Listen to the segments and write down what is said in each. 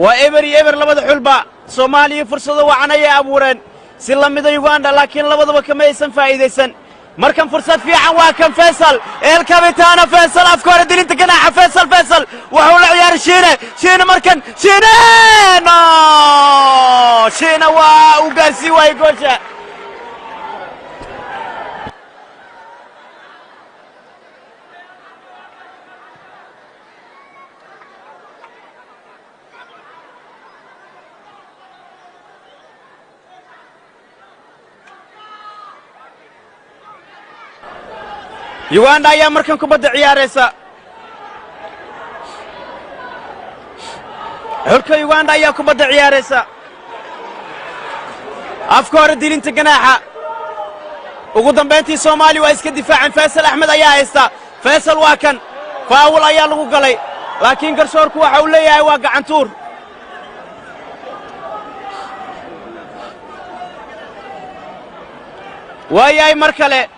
Waa 0-0 labada xulba. Soomaaliya fursado wacan ayay abuureen si la mida Yuganda, laakiin labadaba kama aysan faa'iidaysan. Markan fursad fiican, waa kan Faysal El Capitano. Faysal afka hore, dilinta ganaaxa. Faysal, Faysal wuxuu la ciyaaray Shiine. Shiine markan, Shiine, no, Shiine waa uu gaarsii waayey goosha. Uganda ayaa markan kubadda ciyaaraysa. Xulka Uganda ayaa kubadda ciyaaraysa. Afka hore, dilinta ganaaxa. Ugu dambayntii Soomaaliya waa iska difaaceen. Faysal Axmed ayaa haysta. Faysal waa kan, foul ayaa lagu galay, laakiin garsoorku waxa uu leeyahay waa gacantuur. Waayahay, mar kale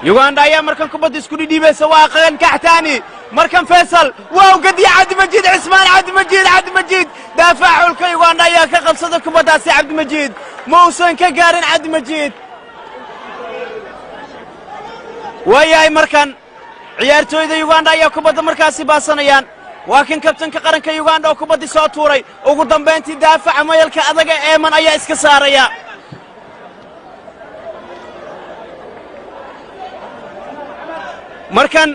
Yuganda ayaa markan kubadda isku dhidhiibaysa. Waa qagan Kaxtaani. Markan Faysal waa u gadiya Cabdimajiid Cismaan. Cabdimajiid, Cabdimajiid, daafaca xulka Yuganda ayaa ka qabsada kubaddaasi. Cabdimajiid ma uusan ka gaarin Cabdimajiid. Waayahay, markan ciyaartooyda Yuganda ayaa kubadda markaasi baasanayaan. Waa kan kabtanka qaranka Yuganda oo kubaddii soo tuuray. Ugu dambayntii daafaca mayalka adaga Eeman ayaa iska saaraya. Markan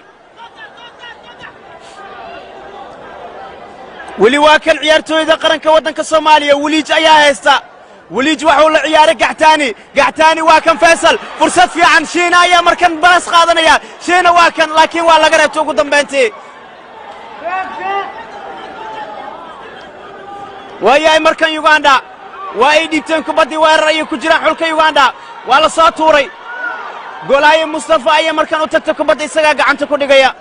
weli waa kan ciyaartooyda qaranka waddanka Soomaaliya. Weliij ayaa haysta. Weliij waxuu la ciyaaray Gaxtaani. Gaxtaani, waa kan Faysal, fursad fiican. Shiina ayaa markan baas qaadanaya. Shiina waa kan, laakiin waa laga reebta ugu dambayntii. Waayahay, markan Yuganda waa ay dhiibteen kubaddii. Weerar ayay ku jiraan xulka Yuganda. Waa la soo tuuray. Goolhaye Mustafa ayaa markan u tagta kubadda, isagaa gacanta ku dhigaya.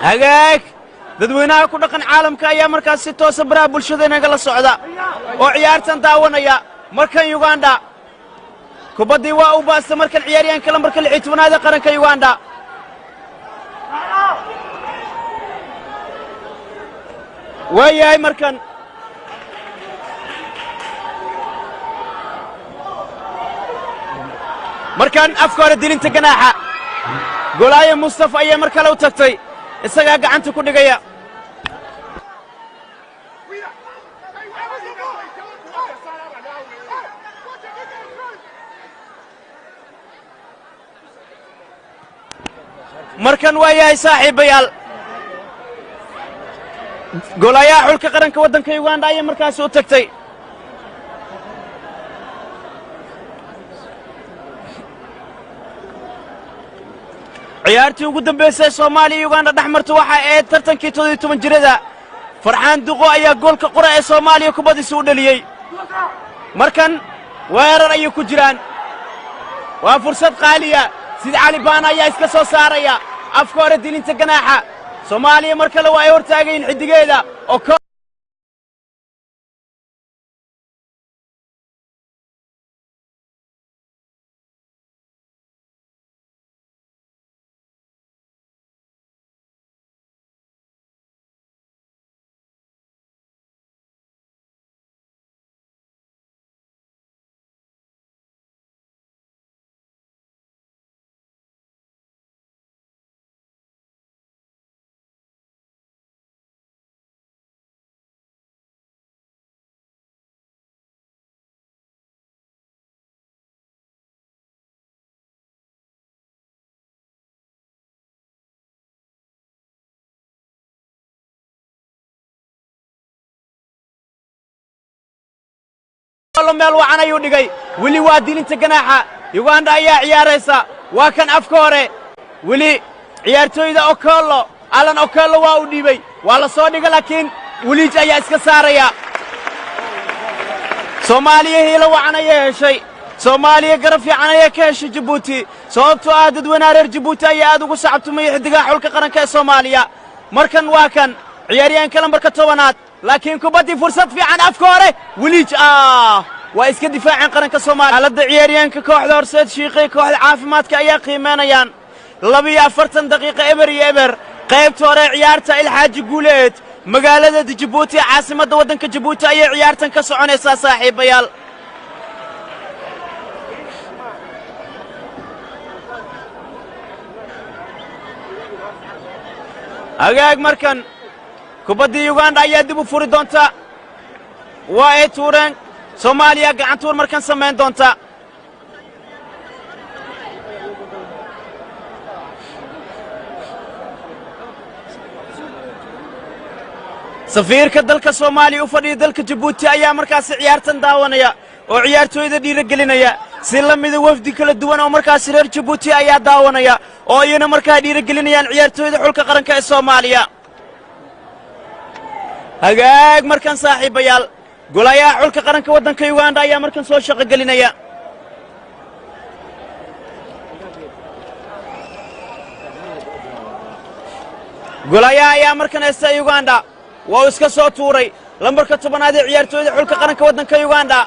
Hagaag, dadweynaha ku dhaqan caalamka ayaa markaas si toosa baraha bulshada inagala socda oo ciyaartan daawanaya. Markan Yuganda kubaddii waa u baasta. Markan ciyaaryahanka lambarka 16aad ee qaranka Yuganda. Waayahay, markan afka hore, dilinta ganaaxa. Golaaye Mustafa ayaa mar kale u tagtay, isagaa gacanta ku dhigaya. Markan waa yahay, saaxiibayaal, goolayaha xulka qaranka waddanka Uganda ayaa markaasi u tagtay. Ciyaartii ugu dambaysay Soomaaliya iyo Uganda dhex marta waxa ahayd tartankii 17 jirada. Farxaan Duqo ayaa goolka qura ee Soomaaliya kubadiisa u dhaliyey. Markan weerar ayay ku jiraan, waa fursad qaaliya. Sida Cali Baana ayaa iska soo saaraya. Afka hore, dilinta ganaaxa. Soomaaliya mar kale waa ay hor taagayin xiddigeeda oo meel wacan ayuu dhigay. Weli waa dilinta ganaaxa. Uganda ayaa ciyaaraysa. Waa kan afka hore, weli ciyaartooyda Okello, Alan Okello waa uu dhiibey, waa la soo dhiga, laakiin Weliij ayaa iska saaraya. Soomaaliya hiilo wacan ayay heshay. Soomaaliya garab fiican ayaa ka heshay Jabuuti, sababtoo ah dadweynaha reer Jabuuti ayaa aad ugu sacabtumaya xiddigaha xulka qaranka ee Soomaaliya. Markan waa kan ciyaaryahanka lambarka 10aad, laakiin kubaddii fursad fiican, afka hore, Weliij ah, waa iska difaaceen qaranka Soomaaliya. Xaaladda ciyaaryahanka kooxda Horseed Shiiqay, kooxda caafimaadka ayaa qiimeynayaan. 42 daqiiqa, 0-0 qaybta hore ciyaarta. Ilxaaji Guuleed, magaalada Jabuuti, caasimadda waddanka Jabuuti, ayay ciyaartan ka soconaysaa, saaxiibayaal. Hagaag, markan kubaddii Yuganda ayaa dib u furi doonta. Waa ay tuureen. Soomaaliya gacantuur markan samayn doonta. Safiirka dalka Soomaaliya u fadhiya dalka Jabuuti ayaa markaasi ciyaartan daawanaya oo ciyaartooyda dhiirogelinaya. Si la mida wafdi kala duwan oo markaasi reer Jabuuti ayaa daawanaya oo iyana markaa dhiirogelinayaan ciyaartooyda xulka qaranka ee Soomaaliya. Hagaag, markan, saaxiibayaal, golayaha xulka qaranka waddanka Yuganda ayaa markan soo shaqogelinaya. Golayaha ayaa markan haysta Yuganda. Waa uu iska soo tuuray lambarka 10aad ee ciyaartooyda xulka qaranka waddanka Yuganda.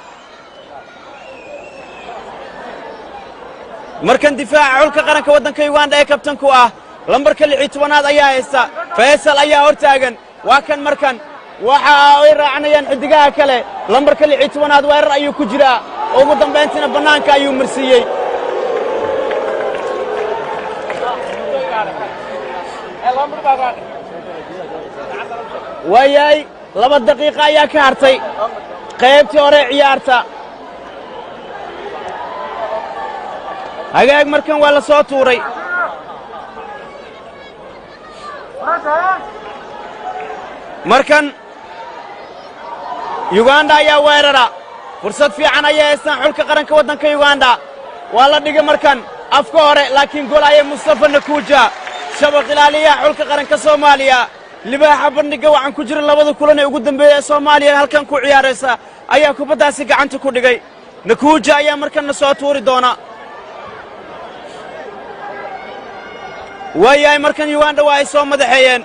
Markan difaaca xulka qaranka waddanka Yuganda ee kabtanku ah lambarka 16aad ayaa haysta. Faysal ayaa hor taagan. Waa kan markan waxa ay raacanayaan xidigaha kale. Lambarka 16aad weerar ayuu ku jiraa. Ugu dambayntiina bannaanka ayuu marsiiyey. Waayahay, 2 daqiiqa ayaa ka hartay qaybtii hore ciyaarta. Hagaag, markan waa la soo tuuray. Markan Yuganda ayaa weerara. Fursad fiican ayay haystaan xulka qaranka waddanka Yuganda. Waa la dhigay markan afka hore, laakiin goolaya Mustafa Nakuja, shabaq ilaaliyaha xulka qaranka Soomaaliya, libaaxa bandhigga waxaan ku jira labada kulan ee ugu dambeeya ee Soomaaliya halkan ku ciyaaraysa, ayaa kubaddaasi gacanta ku dhigay. Nakuja ayaa markanna soo tuuri doona. Waayahay, markan Yuganda waa ay soo madaxeeyeen.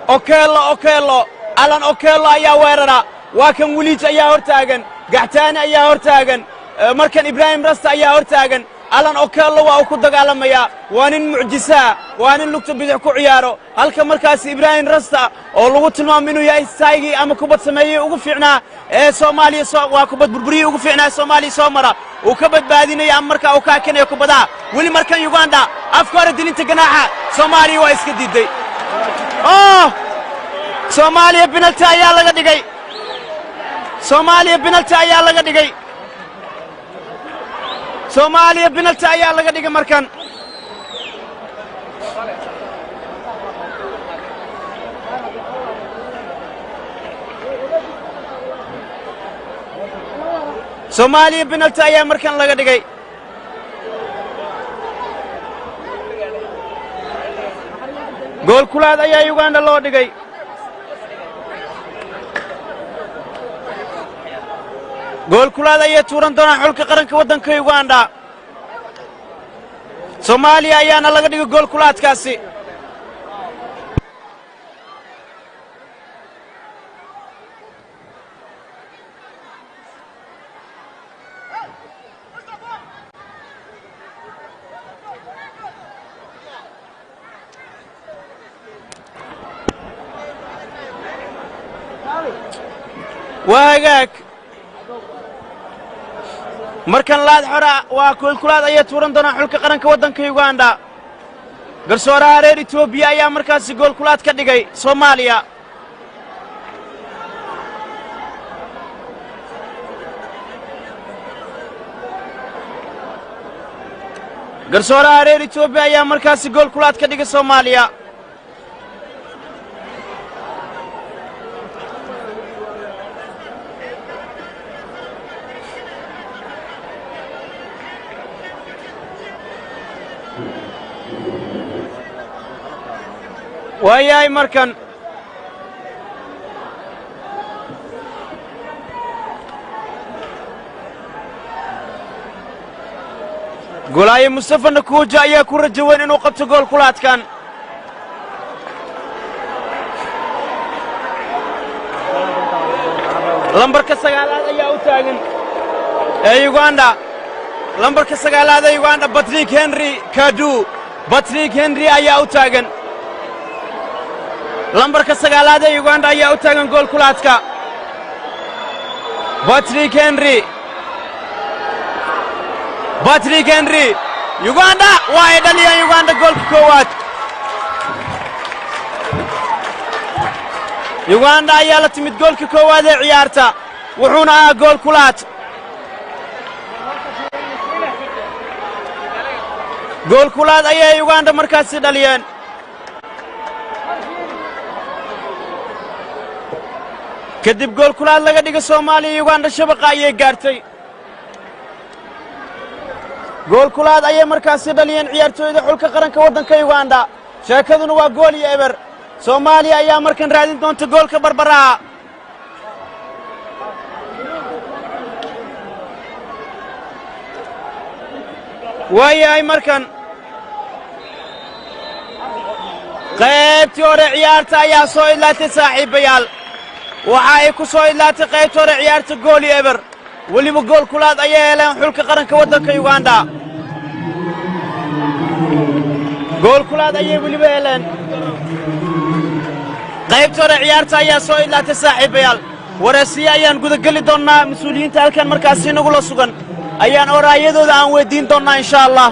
Okello, Okello, Alan Okello ayaa weerara. Waa kan, Weliij ayaa hor taagan, Gaxtaani ayaa hor taagan, markan Ibraahim Rasta ayaa hor taagan. Alan Okello waa uu ku dagaalamayaa. Waa nin mucjisaa, waa nin lugta bidix ku ciyaaro, halka markaasi Ibraahim Rasta oo lagu tilmaamo inuu yahay saygii ama kubad sameeyey ugu fiicnaa ee Soomaaliya, waa kubad burburiyii ugu fiicnaa ee Soomaaliya soo mara, uu ka badbaadinayo ama markaa uu ka hakinayo kubadaha. Weli markan Yuganda afka hore, dilinta ganaaxa, Soomaaliya waa iska diidday. Oh, Soomaaliya penalty ayaa laga dhigay. Soomaaliya penalty ayaa laga dhigay. Soomaaliya penalty ayaa laga dhigay markan. Soomaaliya penalty ayaa markan laga dhigay. Goolkulaad ayaa Yuganda loo dhigay. Goolkulaad ayay tuuran doonaan xulka qaranka waddanka Yuganda. Soomaaliya ayaana laga dhigay goolkulaadkaasi. Waa hagaag, markan laad xora waa goolkulaad ayay tuuran doonaan xulka qaranka waddanka Yuganda. Garsooraha reer Etoobiya ayaa markaasi goolkulaad ka dhigay Soomaaliya. Garsooraha reer Etoobiya ayaa markaasi goolkulaad ka dhigay Soomaaliya. Waayahay, markan golaaye Mustafa Nakuuja ayaa ku rajo weyn inuu qabto goolkulaadkan. Lambarka 9aad ayaa u taagan ee Uganda, lambarka 9aad ee Uganda, Patrick Henry Kadu. Patrick Henry ayaa u taagan. Lambarka 9aad ee Uganda ayaa u taagan goolkulaadka. Patrick Henry, Patrick Henry. Uganda waa ay dhaliyaan! Uganda goolka koowaad! Uganda ayaa la timid goolka koowaad ee ciyaarta, wuxuuna ahaa gool kulaad. Gool kulaad ayay Uganda markaasi dhaliyeen. Kadib gool kulaad laga dhiga Soomaaliya, Uganda shabaqa ayay gaartay. Gool kulaad ayay markaasi dhaliyeen ciyaartooyda xulka qaranka waddanka Uganda. Sheekaduna waa 1-0. Soomaaliya ayaa markan raadin doonta goolka barbaraha. Waayahay, markan qaybtii hore ciyaarta ayaa soo idlaatay, saaxiibayaal. Waxa ay ku soo idlaatay qaybtii hore ciyaarta 1-0. Weliba gool kulaad ayay heleen xulka qaranka waddanka Uganda. Gool kulaad ayay weliba heleen. Qaybta hore ciyaarta ayaa soo idlaatay, saaxiibayaal. Wareesiye ayaan gudageli doonnaa. Mas-uuliyiinta halkan markaasi nagula sugan ayaan oraayadooda aan weyddiin doonnaa, insha Allah.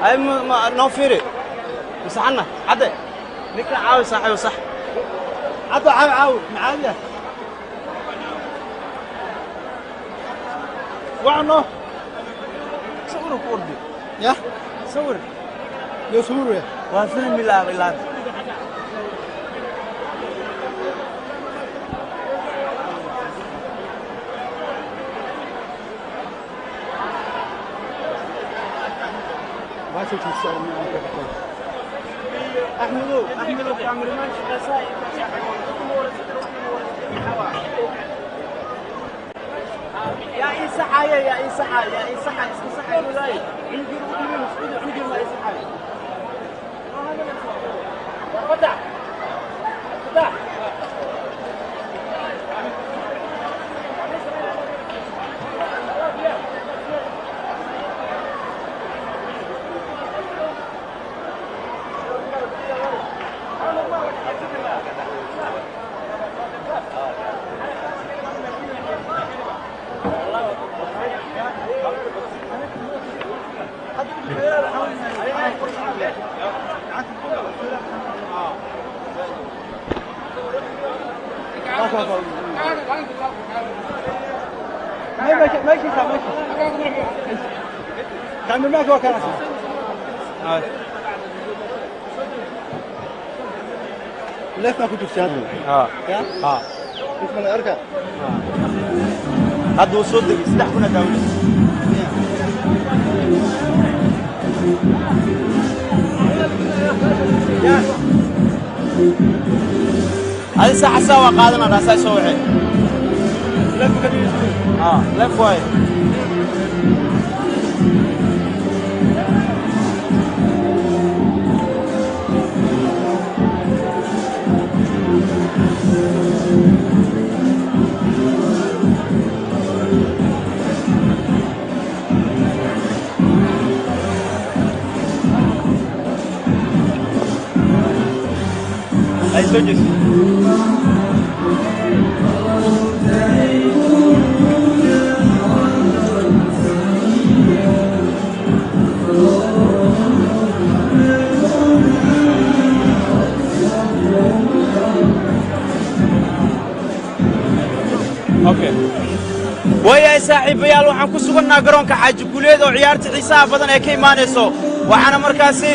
Ay, noo fiiri, masaxanna cadde, ninka caawi saaxiibo, sax. Caddo, caawi, caawi macaadiya wacno. Sawir ku ordi. Ya. Sawir. Yo sawir ya. Waa fahmi lahaa ilaa. Axmedow, Axmedow, cameraman shaqeysaa. Yaa ii saxaya, yaa ii saxaya, yaa ii saxaya, iska saxaya walaay. Cunugii u dhibin, cunugii ma ii saxaya. Fatax, fatax. ماشي ماشي، cameraman waa kana. Live ma ku jirtaa hadda? Ha. Ya. Ha. Isma la arka. Hadda wuu soo degay, 3000 daawanaysa. Adi saaxa saa waa qaadanaa, dhaasaa soo waxee. Live ka dhigaysa. Ha, live waaye. Ay, soo jeeso. Okay, waayahay saaxiibayaal, waxaan ku sugannaa garoonka Xaaji Guuleed oo ciyaarta xiisaha badan ee ka imaanayso. Waxaana markaasi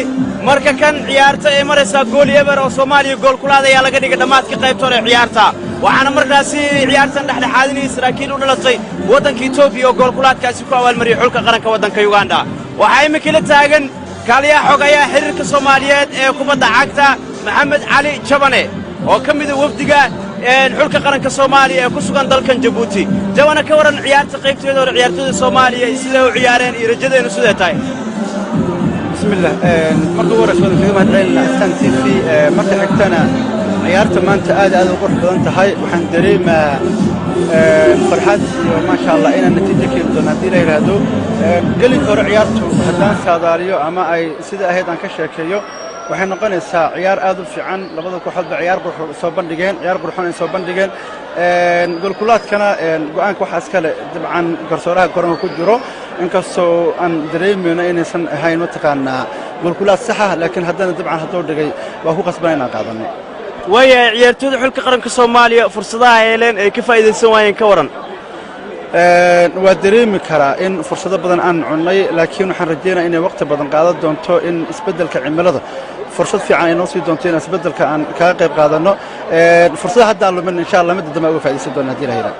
marka kan ciyaarta ay maraysaa 1-0 oo Soomaaliya gool kulaad ayaa laga dhigay dhammaadkii qaybta hore ee ciyaarta. Waxaana markaasi ciyaartan dhexdhexaadinayay saraakiil u dhalatay waddanka Etoobiya oo goolkulaadkaasi ku abaalmariyey xulka qaranka waddanka Yuganda. Waxaa iminka la taagan kaaliyaha xogayaha xiriirka Soomaaliyeed ee kubadda cagta, Maxamed Cali Jabane, oo ka mida wafdiga xulka qaranka Soomaaliya ee ku sugan dalkan Jabuuti. Jabane, ka warran ciyaarta qaybteeda hore, ciyaartooyda Soomaaliya iyo siday u ciyaareen iyo rajadeennu siday tahay? Bismillah, marka ugu horeysa waan kaga mahadcelinaa Astaan TV. Marka xigtana, ciyaarta maanta aad aad u qurux badan tahay. Waxaan dareemaa farxad iyo maasha Allah inaan natiijo keeni doono haddii la yidhaahdo. Gelinka hore ciyaartu haddaan saadaaliyo ama ay sida ahayd aan ka sheekeeyo, waxay noqonaysaa ciyaar aad u fiican. Labada kooxoodba ciyaar qurux soo bandhigeen, ciyaar qurxoon ay soo bandhigeen. Goolkulaadkana go'aanka waxaa iska leh dabcan garsooraha garoonka ku jiro, inkastoo aan dareemayno inaysan ahayn mataqaanaa goolkulaad sax ah, laakiin haddana dabcan hadduu dhigay waa ku qasbana inaan qaadanno. Waayahay, ciyaartooyda xulka qaranka Soomaaliya fursadaha ay heleen ay ka faa'iidaysan waayeen, ka warran? Waa dareemi karaa in fursado badan aan cunnay, laakiin waxaan rajaynaya inay waqti badan qaadan doonto, in isbeddelka cimilada fursad fiican ay noo sii doonto in isbeddelka aan kaga qayb qaadanno. Fursada hadda aan lumin, insha Allah midda dambe uga faa'iidaysan doona haddii la yidhaahdo.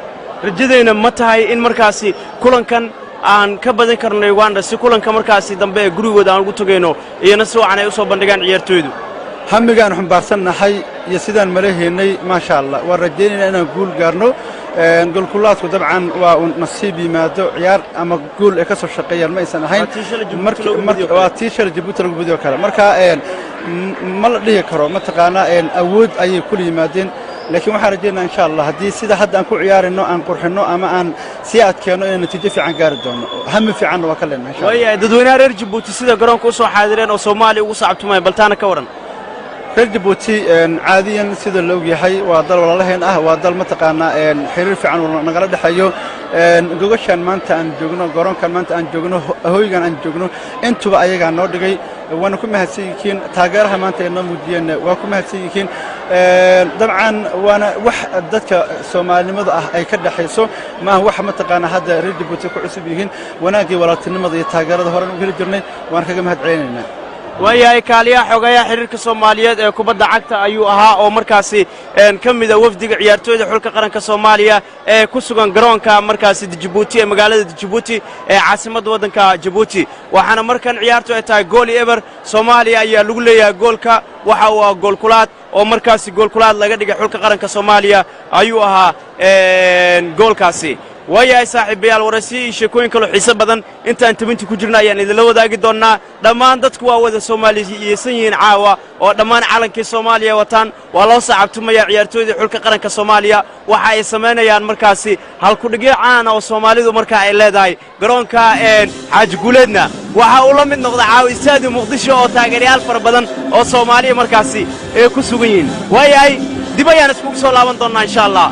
Rajadayna ma tahay in markaasi kulankan aan ka badin karno Uganda, si kulanka markaasi dambe ee gurigooda aan ugu tagayno iyona si wacan ay u soo bandhigaan ciyaartooydu? Hamigaan xambaarsannahay iyo sidaan malahaynay, maasha Allah, waan rajaynaynaa inaan guul gaarno. Goolkulaadku dabcan waa uu nasiib yimaado, ciyaar ama guul ay ka soo shaqeeyaan ma aysan ahayn. Waa tii shalay Jabuuti lagu badiyo kale. Marka ma la dhihi karo mataqaanaa awood ayay kula yimaadeen, laakiin waxaan rajaynaa insha Allah haddii sida hadda aan ku ciyaarayno aan qurxinno ama aan sii adkeenno inaan natiijo fiican gaari doono. Hami fiicanna waa ka leenahay insha Allah. Waayahay, dadweynaha reer Jabuuti sida garoonka u soo xaadireen oo Soomaaliya ugu sacabtumaya, baltaana ka warran? Reer Jabuuti caadiyan sida la og yahay waa dal walaalaheen ah, waa dal mataqaanaa xiriir fiican uu nagala dhexeeyo. Gogashaan maanta aan joogno, garoonkan maanta aan joogno, hoygan aan joogno, intuba ayagaa noo dhigay, waana ku mahadsan yihiin. Taageeraha maanta ay noo muujiyeen waa ku mahadsan yihiin. Dabcan waana wax dadka Soomaalinimada ah ay ka dhexayso, maaha wax mataqaanaa hadda reer Jabuuti ku cusub yihiin. Wanaaggii, walaaltinimada iyo taageerada horen u heli jirnay waan kaga mahad celinaynaa. Waayahay, kaaliyaha xogayaha xiriirka Soomaaliyeed ee kubadda cagta ayuu ahaa oo markaasi ka mida wafdiga ciyaartooyda xulka qaranka Soomaaliya ee ku sugan garoonka markaasi Jabuuti ee magaalada Jabuuti ee caasimadda waddanka Jabuuti. Waxaana markan ciyaartu ay tahay 1-0, Soomaaliya ayaa lagu leeyahay. Goolka waxa uu ahaa goolkulaad oo markaasi goolkulaad laga dhigay xulka qaranka Soomaaliya ayuu ahaa goolkaasi. Waayahay saaxiibayaal, waraysiyo iyo sheekooyin kaloo xiise badan intaan tabinta ku jirna ayaan idinla wadaagi doonnaa. Dhammaan dadku waa wada Soomaaliyeysan yihiin caawa oo dhammaan calankii Soomaaliya wataan. Waa loo sacabtumaya ciyaartooydii xulka qaranka Soomaaliya. Waxa ay samaynayaan markaasi halkudhigyo caana oo Soomaalidu markaa ay leedahay. Garoonka Xaaji Guuleedna waxa uu la mid noqda caawa istaadi Muqdisho oo taageerayaal fara badan oo Soomaaliya markaasi ay ku sugan yihiin. Waayahay, dib ayaan iskugu soo laaban doonnaa insha Allah.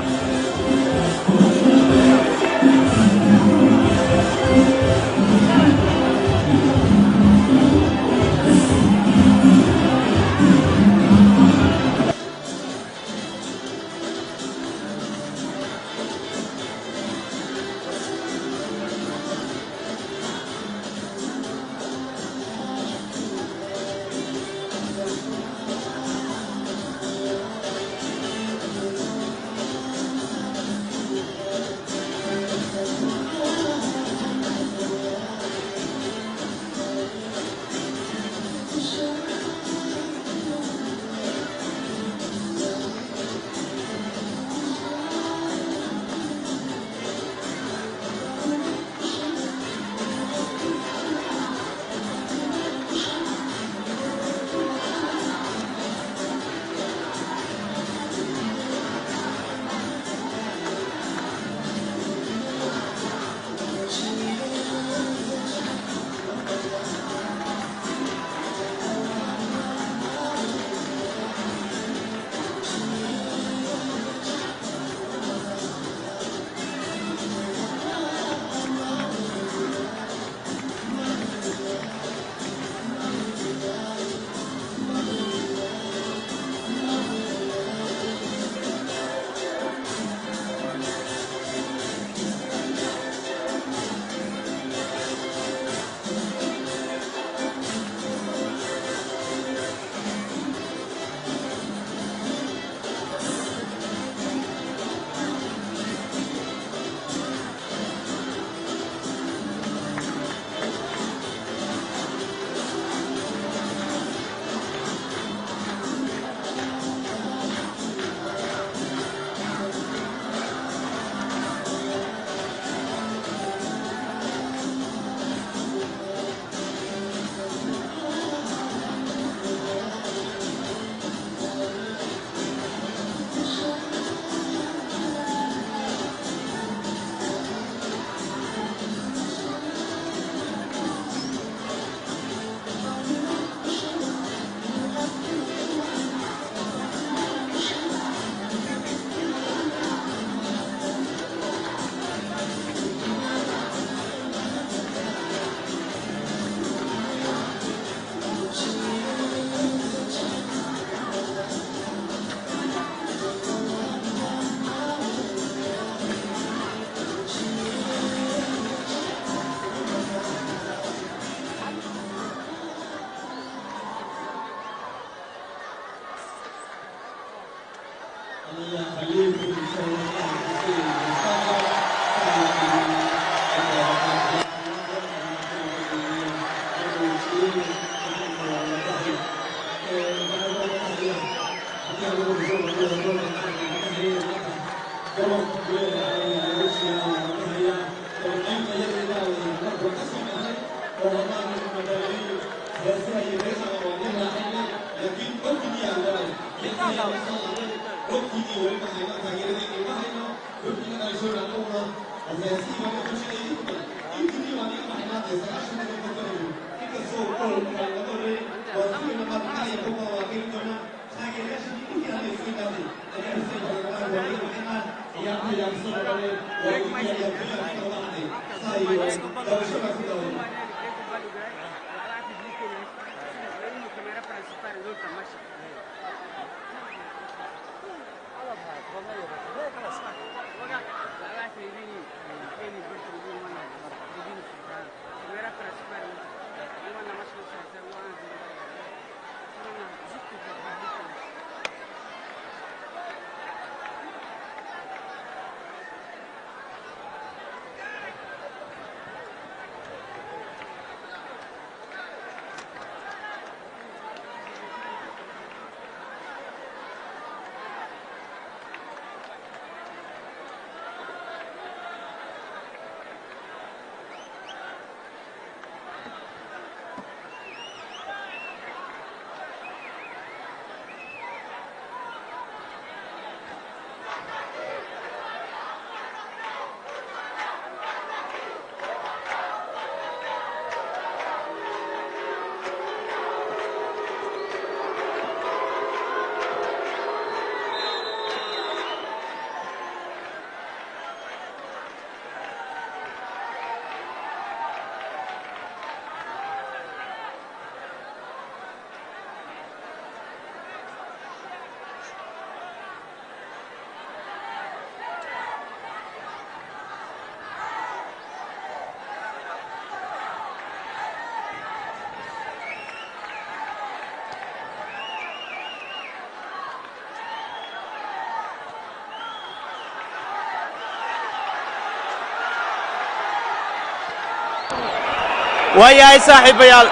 Waayahay saaxiibayaal,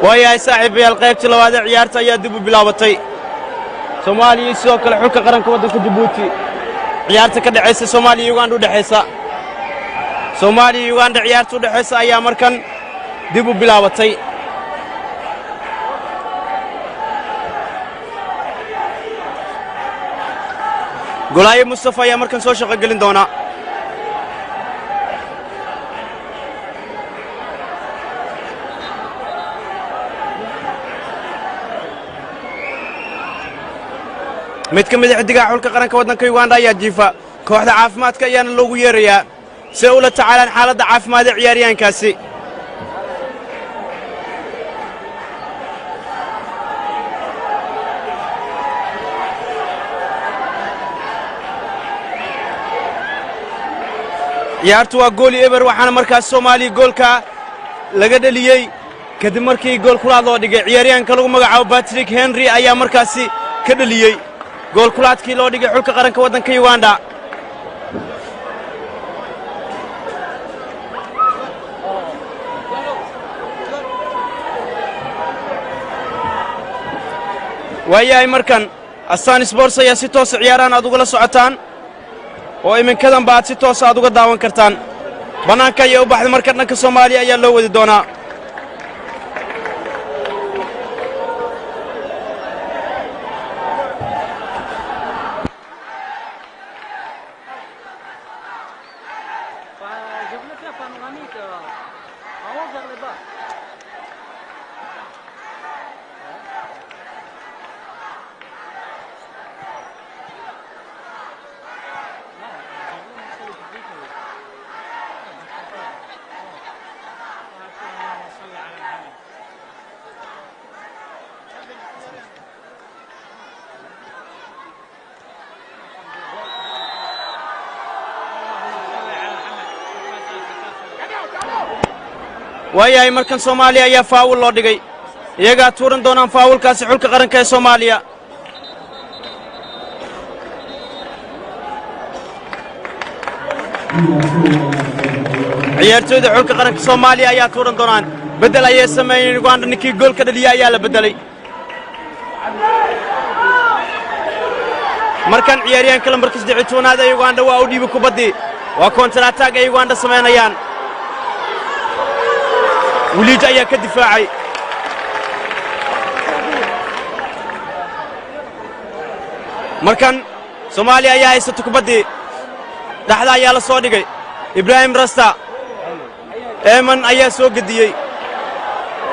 waayahay saaxiibayaal, qaybtii labaad ee ciyaarta ayaa dib u bilaabatay. Soomaaliya iyo sidoo kale xulka qaranka waddanka Jabuuti, ciyaarta ka dhexaysa Soomaaliya iyo Uganda u dhexaysa, Soomaaliya iyo Uganda ciyaarta u dhexaysa ayaa markan dib u bilaabatay. Golaaye Mustafa ayaa markan soo shaqo gelin doona. Mid ka mid a xidigaha xulka qaranka waddanka Uganda ayaa jiifa, kooxda caafimaadka ayaana loogu yeerayaa si ay ula tacaalaan xaaladda caafimaad ee ciyaaryahankaasi. Ciyaartu waa gooli eber, waxaana markaas Soomaaliya goolka laga dheliyey kadib markii gool kulaad loo dhigay. Ciyaaryahanka lagu magacaabo Patrick Henry ayaa markaasi ka dheliyey gool kulaadkii loo dhigay xulka qaranka waddanka Uganda. Waayahay, markan Astaan Sports ayaa si toosa ciyaarahan aad ugala socotaan oo iminkadanba aad si toosa aad uga daawan kartaan. Bannaanka ayaa u baxday, marka dhanka Soomaaliya ayaa loo wadi doonaa. J'ai voulu faire panoramique en haut vers le bas. Non, j'ai voulu montrer le public. اللهم صل على محمد. اللهم صل على محمد. Waayahay, markan Soomaaliya ayaa faawul loo dhigay, iyagaa tuuran doonaan faawulkaasi xulka qaranka ee Soomaaliya. Ciyaartooyda xulka qaranka Soomaaliya ayaa tuuran doonaan. Beddel ayay sameeyeen Uganda, ninkii goolka dhaliya ayaa la beddelay. Markan ciyaaryahanka lambarka 13aad ee Uganda waa u dhiibi kubaddii. Waa counter attack ay Uganda samaynayaan. Wiliij ayaa ka difaacay. Markan Soomaaliya ayaa haysata kubaddii, dhexda ayaa la soo dhigay. Ibraahim Rasta Eeman ayaa soo gediyey,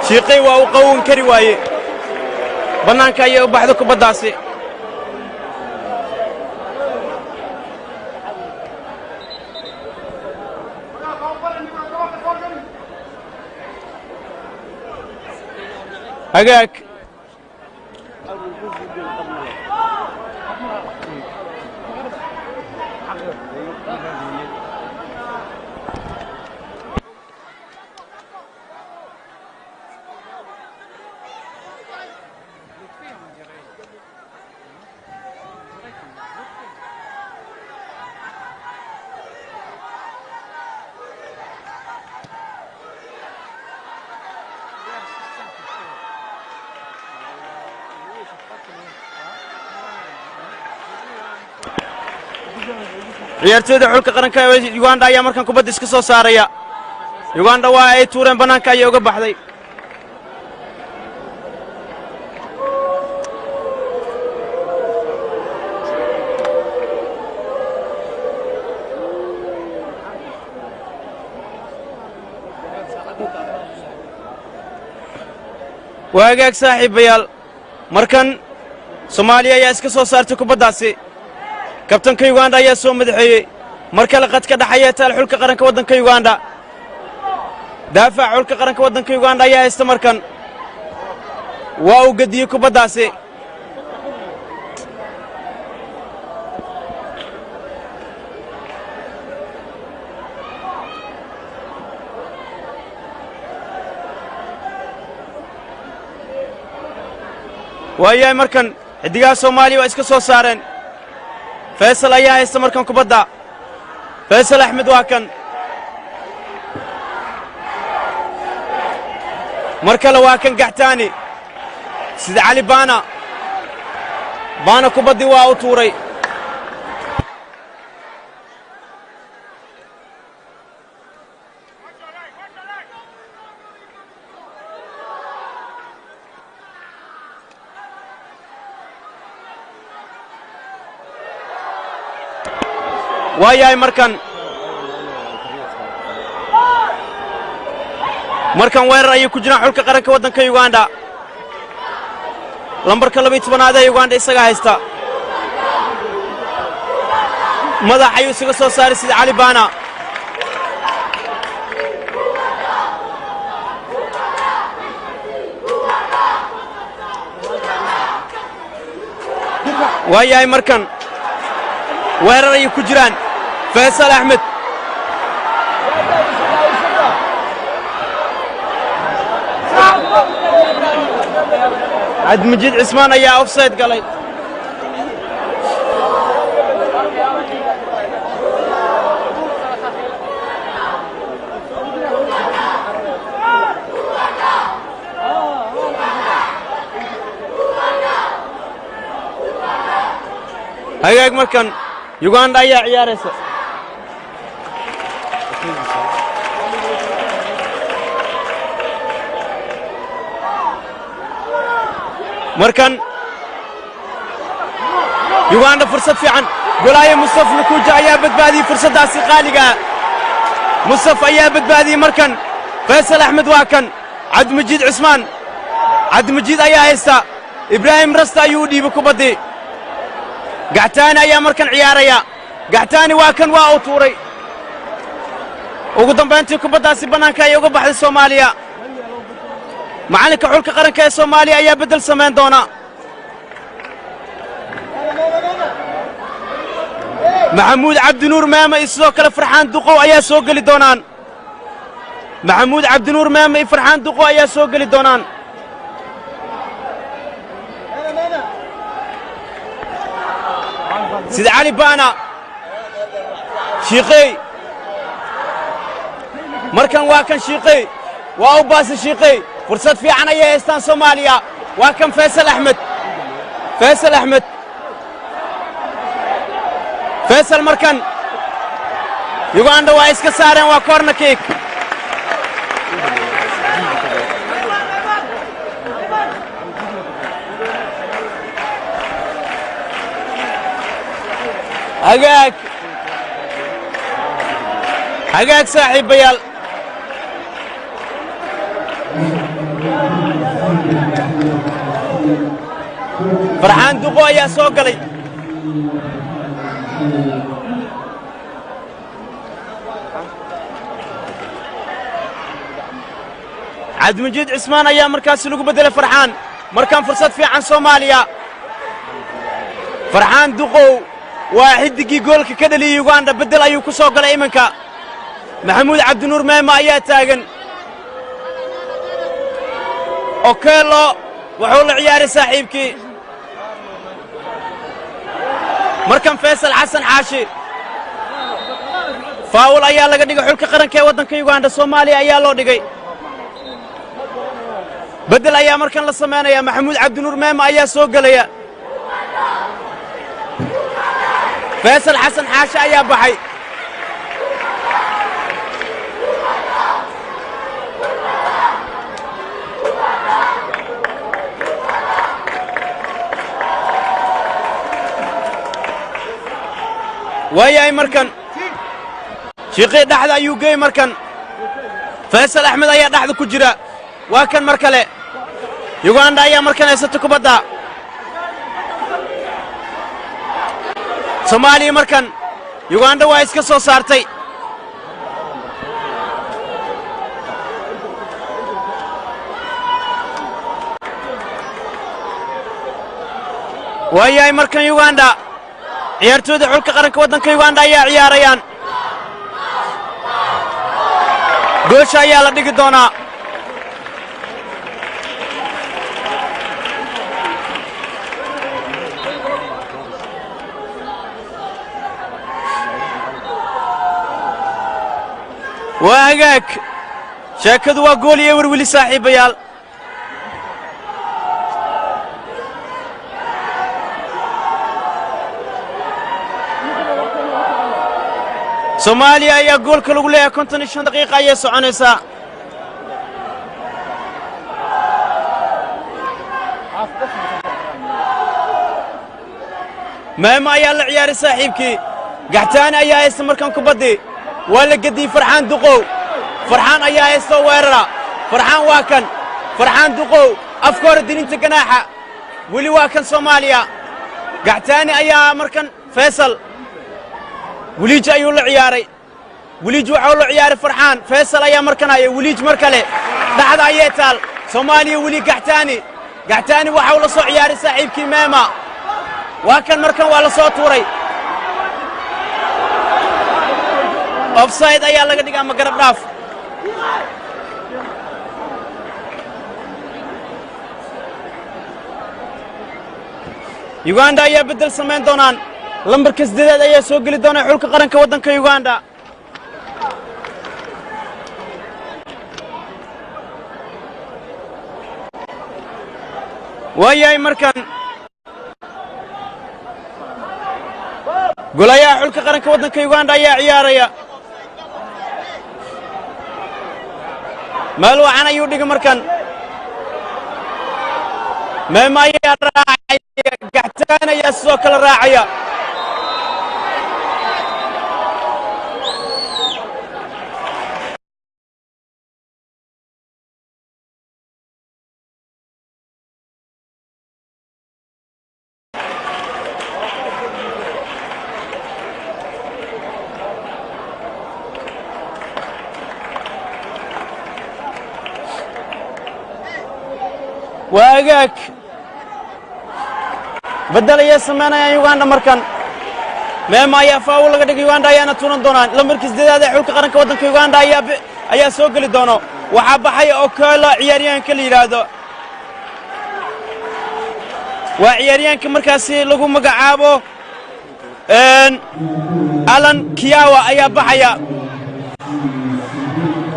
Shiiqay waa uu qawan kari waaye, bannaanka ayay u baxda kubaddaasi. Hagaag. Ciyaartooyda xulka qaranka ee Uganda ayaa markan kubadda iska soo saaraya. Uganda waa ay tuureen, bannaanka ayay uga baxday. Waa hagaag, saaxiibayaal, markan Soomaaliya ayaa iska soo saartay kubaddaasi. Kabtanka Uganda ayaa soo madaxeeyey. Mar kale qadka dhexaya taal xulka qaranka waddanka Uganda. Daafaca xulka qaranka waddanka Uganda ayaa haysta markan. Waa uu gediyey kubaddaasi. Waayahay, markan xidigaha Soomaaliya waa iska soo saareen. Faysal ayaa haysta markan kubadda. Faysal Axmed waa kan. Mar kale waa kan Gaxtaani. Sida Cali Baana. Baana kubaddii waa u tuuray. Waayahay, markan weerar ayay ku jiraan xulka qaranka waddanka Uganda. Lambarka 12aad ee Uganda isagaa haysta. Madax ayuu isaga soo saaray sida Cali Baana. Waayahay, markan weerar ayay ku jiraan. Faysal Axmed. Cabdimajiid Cismaan ayaa offside galay. Hagaag, markan Uganda ayaa ciyaaraysa. Markan Uganda fursad fiican. Golaaye Mustaf Nukuja ayaa badbaadiyey fursaddaasi qaaligaa. Mustaf ayaa badbaadiyey. Markan Faysal Axmed waa kan. Cabdimajiid Cusmaan. Cabdimajiid ayaa haysta. Ibraahim Rasta ayuu u dhiibay kubaddii. Gactaani ayaa markan ciyaaraya. Gactaani waa kan, waa uu tuuray. Ugu dambayntii kubaddaasi bannaanka ayay uga baxday Soomaaliya. Macallinka xulka qaranka ee Soomaaliya ayaa beddel samayn doona. Maxamuud Cabdinuur Maama iyo sidoo kale Farxaan Duqow ayaa soo geli doonaan. Maxamuud Cabdinuur Maama iyo Farxaan Duqow ayaa soo geli doonaan. Sida Cali Baana Shiiqey. Markan waa kan Shiiqey, waa u baasi Shiiqey. Fursad fiican ayay haystaan Soomaaliya. Waa kan Faysal Axmed. Faysal Axmed. Faysal. Markan Uganda waa iska saareen. Waa corner kick. Hagaag, hagaag, saaxiibayaal. Farxaan Duqo ayaa soo galay. Cabdimajiid Cismaan ayaa markaasi lagu beddelay Farxaan. Markaan fursad fiican Soomaaliya. Farxaan Duqow waa xidigii goolka ka dhaliyey Uganda. Beddel ayuu ku soo galay iminka. Maxamuud Cabdinuur Meema ayaa taagan. Okello wuxuu la ciyaaray saaxiibkii. Markan Faysal Xasan Xaashi, foul ayaa laga dhigay xulka qaranka ee waddanka Uganda. Soomaaliya ayaa loo dhigay. Beddel ayaa markan la samaynaya. Maxamuud Cabdinuur Meema ayaa soo gelaya. Faysal Xasan Xaashi ayaa baxay. Waayahay, markan Shiiqii dhexda ayuu geey. Markan Faysal Axmed ayaa dhexda ku jira. Waa kan mar kale. Yuganda ayaa markan haysata kubadda. Soomaaliya markan Yuganda waa iska soo saartay. Waayahay, markan Yuganda, ciyaartooyda xulka qaranka waddanka Yuganda ayaa ciyaarayaan. Goosha ayaa la dhigi doonaa. Waa hagaag, sheekadu waa gool iyo 0 weli, saaxiibayaal. Soomaaliya ayaa goolka lagu leeyahay. 55 daqiiqa ayay soconaysaa. Meemo ayaa la ciyaaray saaxiibkii. Gaxtaani ayaa haysta markan kubaddii. Waa la gediyey. Farxaan Duqow, Farxaan ayaa haysta oo weerara. Farxaan, waa kan Farxaan Duqow, afka hore dininta ganaaxa. Weli waa kan Soomaaliya. Gaxtaani ayaa markan, Faysal Weliij ayuu la ciyaaray. Weliij waxau la ciyaaray Farxaan. Faysal ayaa markan haya. Weliij mar kale dhaxda ayay taal. Soomaaliya weli. Gaxtaani, Gaxtaani waxau la soo ciyaaray saaxiibkii Meema. Waa kan markan, waa la soo tuuray. Offside ayaa laga dhigaa ma garab dhaaf. Uganda ayaa beddel samayn doonaan. Lambarka 8aad ayaa soo geli doona xulka qaranka waddanka Uganda. Waayahay, markan golayaha xulka qaranka waddanka Uganda ayaa ciyaaraya. Meel wacan ayuu dhigay. Markan Meema ayaa raacaya. Gaxtaan ayaa sidoo kale raacaya. Waa agaag, beddel ayay samaynayaan Uganda. Markan Meema ayaa foul laga dhigay. Uganda ayaana tuuran doonaan. Lambarka 8aad ee xulka qaranka waddanka Uganda ayaa soo geli doono. Waxaa baxay Okelo, ciyaaryahanka la yidhaahdo. Waa ciyaaryahanka markaasi lagu magacaabo Alan Kiyawa ayaa baxaya.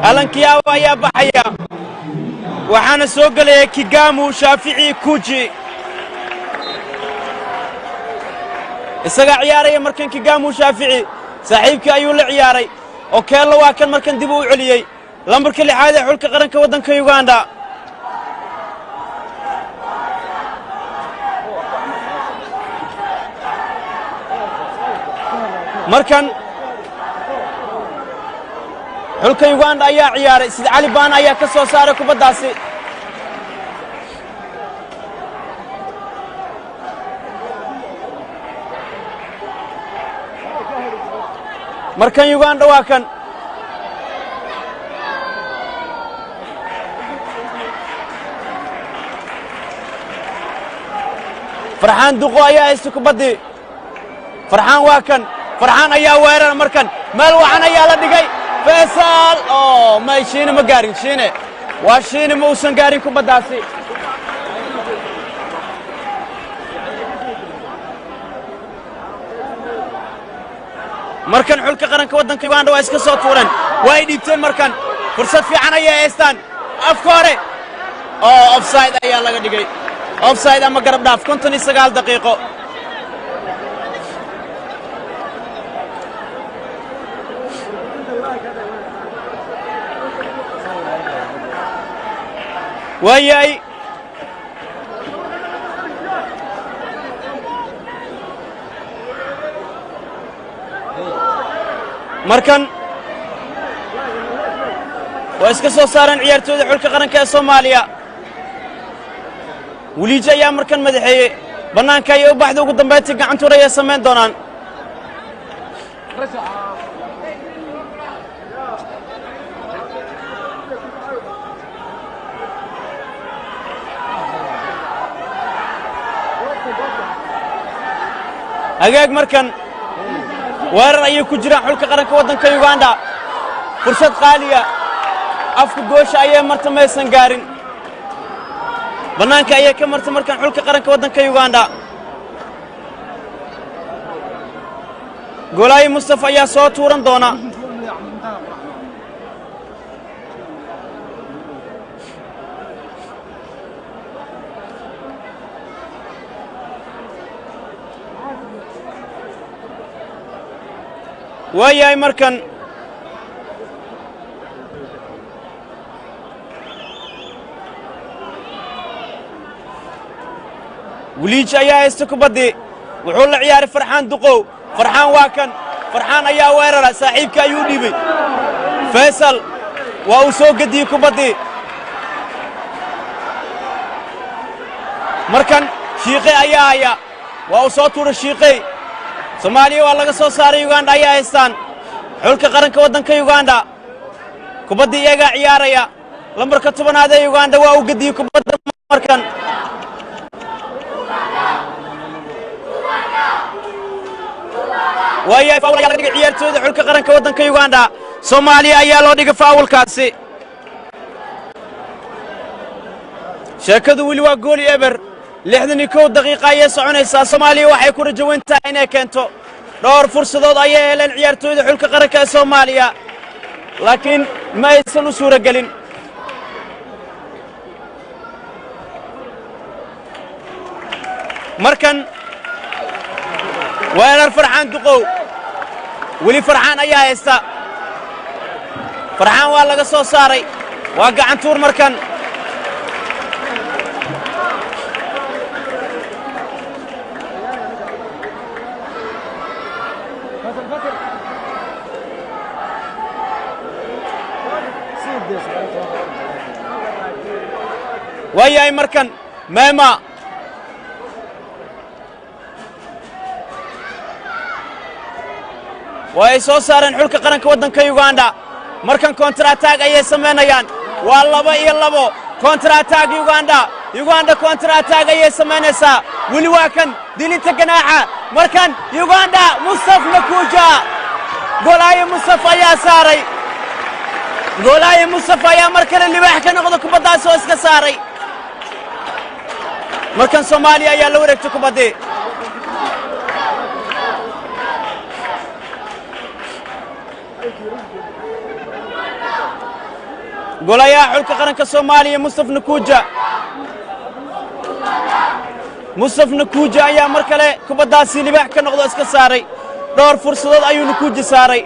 Alan Kiyawa ayaa baxaya, waxaana soo gelaya Kigamu Shaafici Kuji. Isagaa ciyaaraya markan. Kigamu Shaafici saaxiibkii ayuu la ciyaaray. Okello waa kan markan dib u celiyey. Lambarka 6aad ee xulka qaranka waddanka Uganda. Markan xulka Uganda ayaa ciyaaray. Sid Cali Baan ayaa ka soo saaray kubaddaasi. Markan Uganda waa kan. Farxaan Duqo ayaa haysta kubaddii. Farxaan waa kan. Farxaan ayaa weerara markan. Meel wacan ayaa la dhigay. Faysal oo may, Shiine ma gaarin. Shiine waa Shiine, ma uusan gaarin kubaddaasi. Markan xulka qaranka waddanka Uganda waa iska soo tuureen, waa ay dhiibteen. Markan fursad fiican ayay haystaan. Afka hore oo offside ayaa laga dhigay, offside ama garab dhaaf. 59 daqiiqo. Waayahay, markan waa iska soo saareen ciyaartooyda xulka qaranka ee Soomaaliya. Weliiji ayaa markan madaxeeyey, bannaanka ayay u baxda. Ugu dambayntii gacantuur ayay samayn doonaan. Hagaag, markan weerar ayay ku jiraan xulka qaranka waddanka Uganda. Fursad qaaliya, afka goosha ayay marta, maysan gaarin, bannaanka ayay ka marta. Markan xulka qaranka waddanka Uganda, goolaayi Mustafa ayaa soo tuuran doona. Waayahay, markan Weliij ayaa haysta kubaddii. Wuxuu la ciyaaray Farxaan Duqow. Farxaan waa kan. Farxaan ayaa weerara, saaxiibka ayuu dhiibay. Faysal waa uu soo gediyey kubaddii. Markan Shiiqey ayaa haya, waa uu soo tuuray Shiiqey. Soomaaliya waa laga soo saaray, Uganda ayaa haystaan. Xulka qaranka waddanka Uganda kubaddii iyagaa ciyaaraya. Lambarka 10aad ee Uganda waa uu gediyey kubadda markan. Waayahay, faul ayaa laga dhigay ciyaartooyda xulka qaranka waddanka Uganda. Soomaaliya ayaa loo dhigay faawulkaasi. Sheekadu weli waa gooli eber. 61 daqiiqa ayay soconaysaa. Soomaaliya waxay ku rajaweyn tahay inay keento. Dhowr fursadood ayay heleen ciyaartooyda xulka qaranka ee Soomaaliya, laakiin ma aysan u suura gelin. Markan weerar, Farxaan Duqow. Weli Farxaan ayaa haysta. Farxaan waa laga soo saaray, waa gacantuur markan. Waayahay, markan Meema waa ay soo saareen xulka qaranka waddanka Uganda. Markan counter attack ayay samaynayaan. Waa 2-2. Counter attack Uganda. Uganda counter attack ayay samaynaysaa. Weli waa kan dilinta ganaaxa. Markan Uganda, Mustaf Nakuja, golaaye Mustaf ayaa saaray. Golaaye Mustaf ayaa mar kale libaax ka noqda kubaddaas oo iska saaray. Markan Soomaaliya ayaa la wareegtay kubaddii. Golayaha xulka qaranka Soomaaliya Mustaf Nakuja, Mustaf Nakuja ayaa mar kale kubaddaasi libaax ka noqdo, iska saaray. Dhowr fursadood ayuu Nakuja saaray.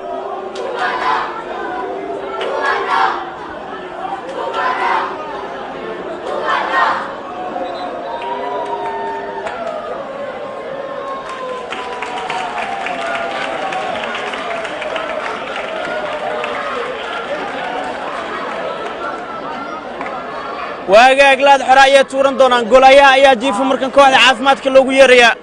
Waagaag, laad xore ayay tuuran doonaan. Golayaha ayaa jiifa. Markan kooxda caafimaadka loogu yeerayaa.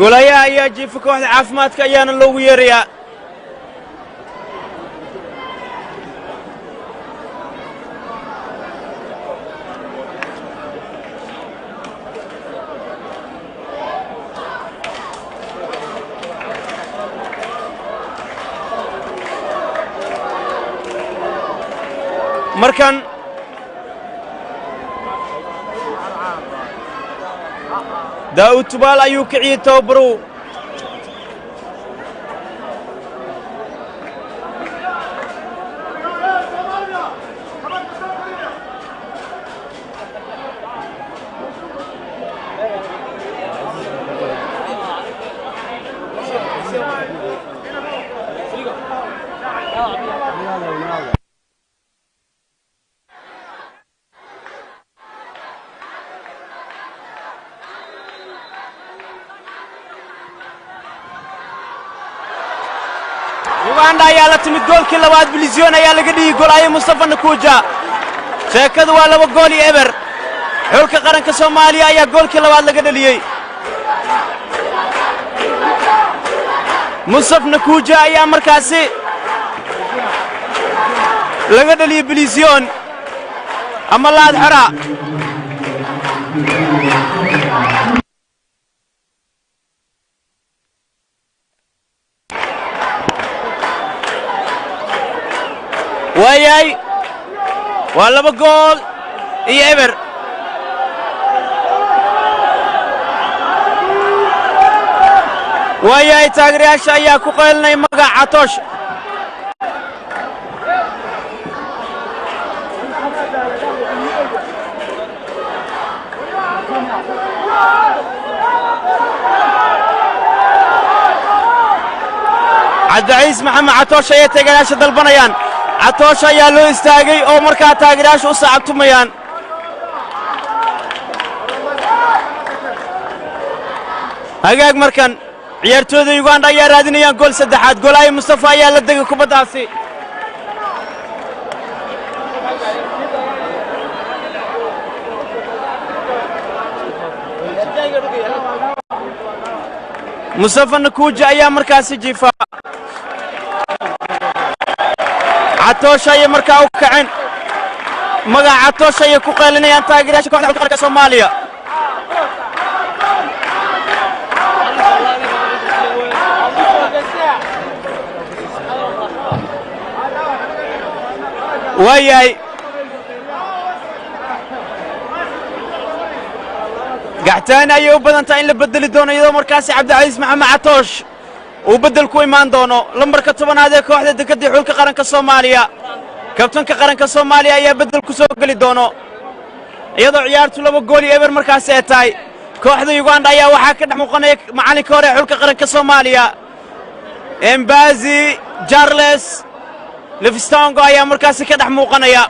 Goolayaha ayaa jiifa, kooxda caafimaadka ayaana loogu yeerayaa. Markan Daa'uud Tubaal ayuu kiciyey tababarow. Uganda ayaa la timid goolkii labaad. Bilision ayaa laga dhigi goolaayo Mustafa Nakuja. Sheekadu waa 2-0. Xulka qaranka Soomaaliya ayaa goolkii labaad laga dhaliyey. Mustaf Nakuja ayaa markaasi laga dhaliyey bilision ama laad xora. Waayahay, waa 2-0. Waayahay, taageerayaasha ayaa ku qaylinaya magaca Catoosh. Cabdiciis Maxamed Catoosh ayay taageerayaasha dalbanayaan. Catoosh ayaa loo istaagay oo markaa taageerayaasha u sacabtumayaan. Hagaag, markan ciyaartooyda Uganda ayaa raadinayaan gool saddexaad. Goolaayo Mustafa ayaa la degay kubaddaasi. Mustafa Nakuuja ayaa markaasi jiifa. Catoosh ayay markaa u kaceen. Magaca Catoosh ayay ku qaylinayaan taageerayaasha kooxda xulka qaranka Soomaaliya. Waayahay, Gaxtaani ayay u badan tahay in la bedeli doono, iyadoo markaasi Cabdicasiis Maxamed Catoosh uu beddel ku imaan doono. Lambarka 10aad ee kooxda dekedii xulka qaranka Soomaaliya, kabtanka qaranka Soomaaliya ayaa beddel ku soo geli doono, iyadoo ciyaartu 2-0 markaasi ay tahay. Kooxda Uganda ayaa waxaa ka dhex muuqanaya macallinka hore ee xulka qaranka Soomaaliya, Embazi Charles Lifstongo, ayaa markaasi ka dhex muuqanaya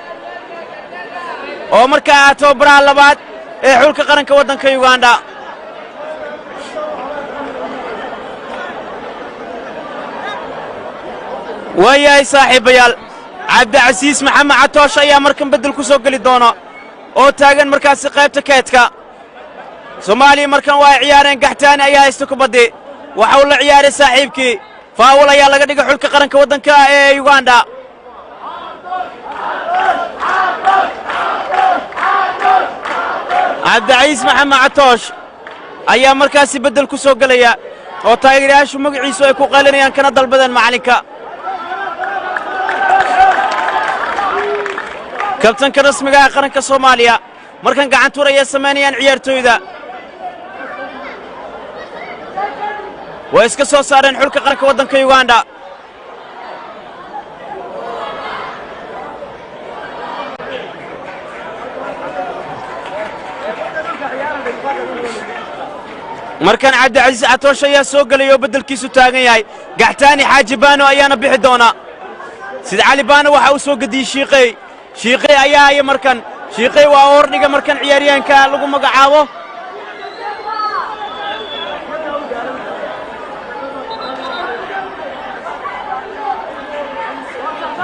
oo markaa tababaraha labaad ee xulka qaranka waddanka Uganda. Waayahay saaxiibayaal, Cabdicasiis Maxamed Catoosh ayaa markan beddel ku soo geli doona oo taagan markaasi qaybta keedka. Soomaaliya markan waa ay ciyaareen. Gaxtaani ayaa haysta kubaddii, waxa uu la ciyaaray saaxiibkii. Foul ayaa laga dhigay xulka qaranka waddanka ee Uganda. Cabdicasiis Maxamed Catoosh ayaa markaasi beddel ku soo gelaya oo taageerayaashu magaciisu ay ku qaylinayaan kana dalbadeen macallinka. Kabtanka rasmiga ee qaranka Soomaaliya. Markan gacantuur ayay samaynayaan ciyaartooyda. Way iska soo saareen xulka qaranka waddanka Uganda. Markan Cabdicasiis Catoosh ayaa soo gelaya oo beddelkiisu taagan yahay. Gaxtaani Xaaji Baano ayaana bixi doona. Sid Cali Baano waxa uu soo gediyey Shiiqey. Shiiqey ayaa haya markan. Shiiqey waa hordhiga markan ciyaaryahanka lagu magacaabo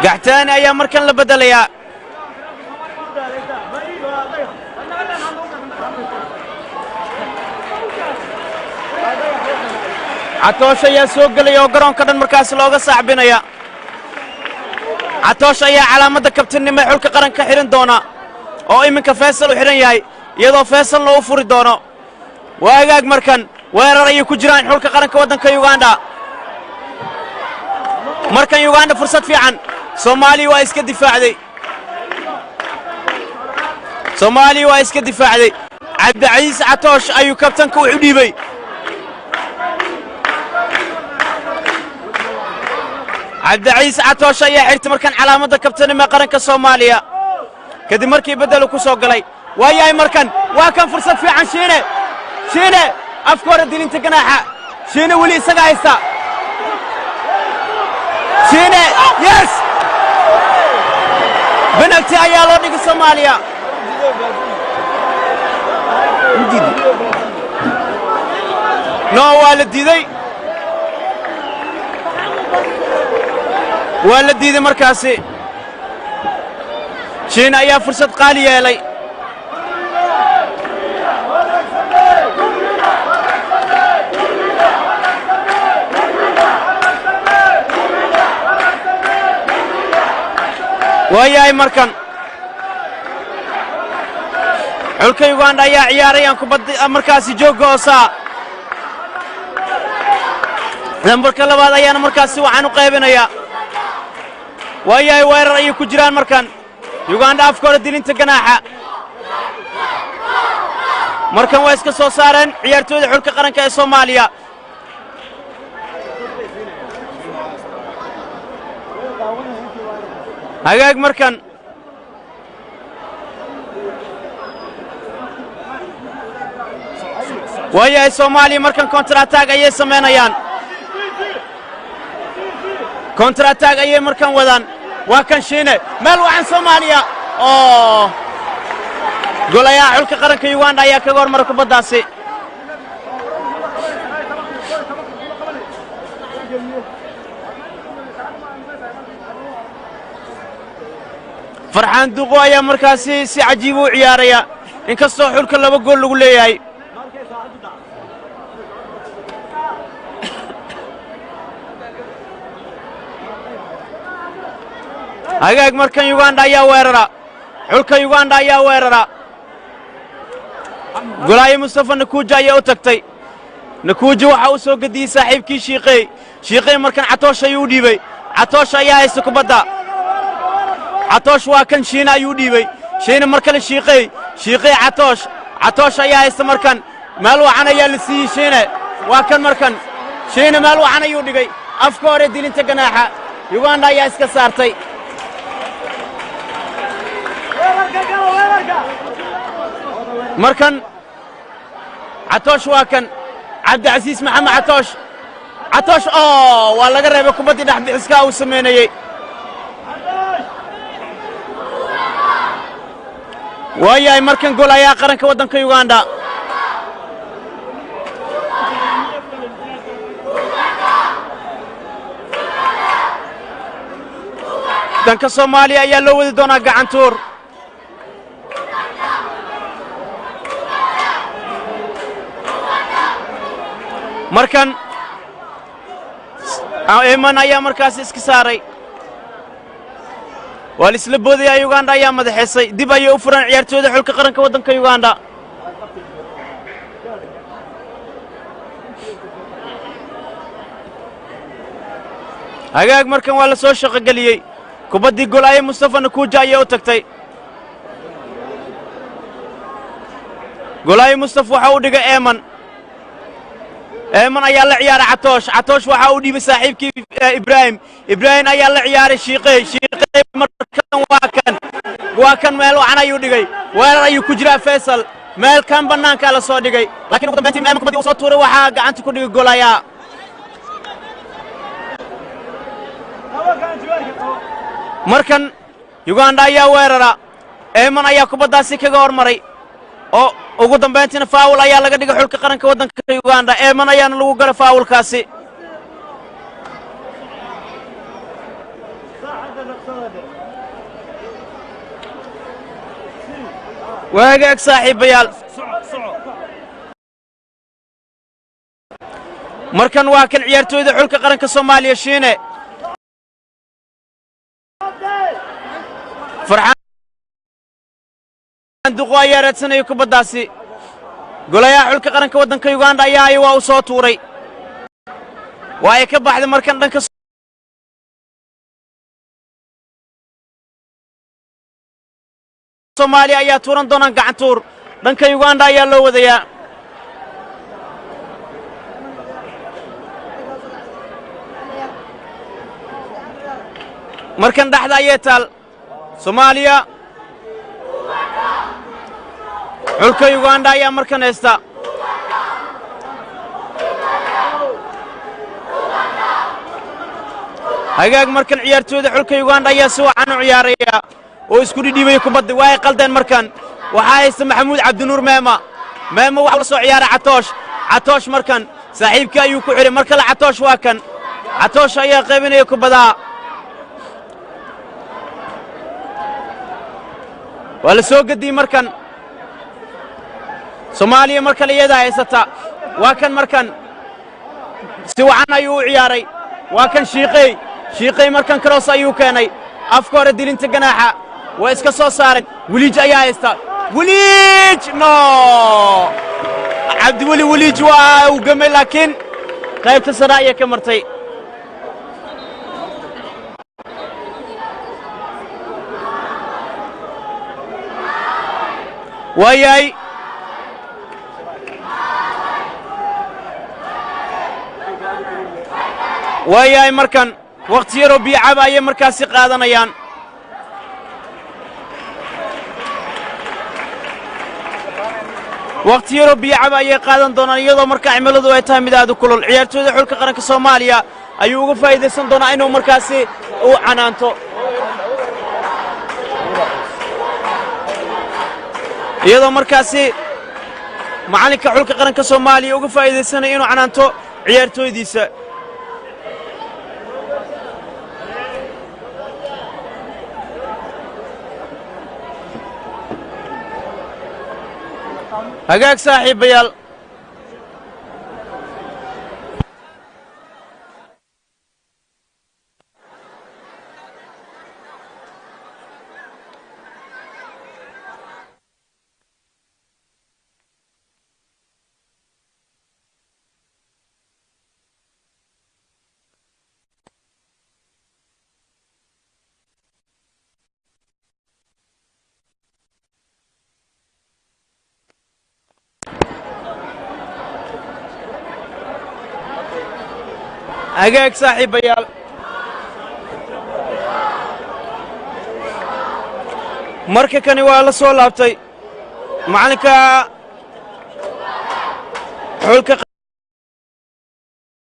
Gaxtaani ayaa markan la beddelayaa. Catoosh ayaa soo gelaya oo garoonka dhan markaasi looga sacbinaya. Catoosh ayaa calaamadda kabtinnimo ee xulka qaranka xidhan doona oo iminka Faysal u xidhan yahay, iyadoo Faysalna u furi doono. Waa hagaag, markan weerar ayay ku jiraan xulka qaranka waddanka Yuganda. Markan Yuganda fursad fiican, Soomaaliya waa iska difaacday, Soomaaliya waa iska difaacday. Cabdicasiis Catoosh ayuu kabtanka u dhiibey. Cabdicasiis Catoosh ayaa xirtay markan calaamadda kabtanimo ee qaranka Soomaaliya kadib markii beddelu ku soo galay. Waa yahay, markan waa kan fursad fiican. Shiine, Shiine, afka hore dilinta ganaaxa. Shiine weli isaga haysta. Shiine, yes, penalty ayaa loo dhigay Soomaaliya. No, waa la diiday, waa la diiday. Markaasi Shiine ayaa fursad qaali yeelay. Waayahay, markan xulka Uganda ayaa ciyaarayaan kubadda markaasi joogga hoosaa. Lambarka labaad ayaana markaasi waxaan u qaybinayaa. Waayahay, weerar ayay ku jiraan markan Yuganda, afka hore dilinta ganaaxa. Markan waa iska soo saareen ciyaartooyda xulka qaranka ee Soomaaliya. Hagaag, markan waayahay, Soomaaliya markan counter attack ayay samaynayaan, counter attack ayay markan wadaan. Waa kan Shiine, meel wacan Soomaaliya oo golayaha xulka qaranka Uganda ayaa kaga hormara kubaddaasi. Farxaan Duqo ayaa markaasi si cajiiba u ciyaaraya, inkastoo xulka laba gool lagu leeyahay. Hagaag, markan Uganda ayaa weerara, xulka Uganda ayaa weerara. Golaaye Mustafa Nakuuja ayaa u tagtay. Nakuuja waxaa u soo gediyey saaxiibkii Shiiqey. Shiiqey markan Catoosh ayuu u dhiibey. Catoosh ayaa haysta kubadda. Catoosh waa kan, Shiina ayuu dhiibey. Shiina mar kale Shiiqey, Shiiqey Catoosh. Catoosh ayaa haysta markan, meel wacan ayaa la siiyey. Shiine waa kan, markan Shiine meel wacan ayuu dhigay, afka hore dilinta ganaaxa. Uganda ayaa iska saartay. Markan Catoosh waa kan, Cabdicasiis Maxamed Catoosh. Catoosh oo waa laga reebay kubaddii dhexbixiskaa uu samaynayey. Waayahay, markan gool ayaa qaranka waddanka Uganda. Danka Soomaaliya ayaa loo wadi doonaa gacantuur. Markan Eman ayaa markaasi iska saaray, waa laisla boodayaa. Uganda ayaa madaxaysay, dib ayay u furaan ciyaartooyda xulka qaranka waddanka Uganda. Hagaag, markan waa la soo shaqogeliyey kubaddii. Golaaye Mustafa Nakuuja ayaa u tagtay. Golaaye Mustafa waxa u dhigay Eeman. Eeman ayaa la ciyaaray Catoosh. Catoosh waxaa u dhiibay saaxiibkii Ibraahim. Ibraahim ayaa la ciyaaray Shiiqey. Shiiqey markan waa kan, waa kan, meel wacan ayuu dhigay. Weerar ayuu ku jiraa Faysal, meel kan bannaankaa la soo dhigay, laakiin ugu dambeyntii Eeman kubaddii uu soo tuuray waxaa gacanta ku dhigay golayaa. Markan Uganda ayaa weerara. Eeman ayaa kubaddaasi kaga hormaray oo ugu dambayntiina foul ayaa laga dhigay xulka qaranka waddanka Uganda. Eeman ayaana lagu galay foulkaasi. Waagaag saaxiibayaal. Markan waa kan ciyaartooyda xulka qaranka Soomaaliya. Shiine Farxaan Duqo ayaa raadsanaya kubaddaasi. Golayaha xulka qaranka waddanka Uganda ayaa ay waa u soo tuuray, waa ay ka baxday. Markan dhanka Soomaaliya ayaa tuuran doonaan gacan tuur. Dhanka Uganda ayaa loo wadayaa. Markan dhexda ayay taal Soomaaliya. Xulka Uganda ayaa markan haysta. Hagaag, markan ciyaartooyda xulka Uganda ayaa si wacan u ciyaaraya oo isku dhidhiibaya kubadda. Waa ay qaldeen. Markan waxaa haysta Maxamuud Cabdinuur Meema. Meema waxa la soo ciyaaray Catoosh. Catoosh markan saaxiibkii ayuu ku xidhay. Mar kale Catoosh, waa kan Catoosh ayaa qaybinaya kubadaha. Waa la soo gediyey. Markan Soomaaliya mar kale iyadaa haysata. Waa kan markan si wacan ayuu u ciyaaray. Waa kan Shiiqey. Shiiqey markan cross ayuu keenay afka hore dilinta ganaaxa. Waa iska soo saareen. Weliij ayaa haysta. Weliij, no, Cabdiweli Weliij waa uu gamay, laakiin qaybta sare ayay ka martay. Waayahay, waayahay, markan wakhti yaroo biyocaba ayay markaasi qaadanayaan. Wakhti yaroo biyocaba ayay qaadan doonaan, iyadoo markaa cimiladu ay tahay mid aad u kulul. Ciyaartooyda xulka qaranka Soomaaliya ayuu uga faa'iidaysan doonaa inuu markaasi u canaanto, iyadoo markaasi macallinka xulka qaranka Soomaaliya uga faa'iidaysanayo inuu canaanto ciyaartooydiisa. Hagaag, saaxiibayaal. Hagaag, saaxiibayaal, marka kani waa la soo laabtay. Macallinka xulka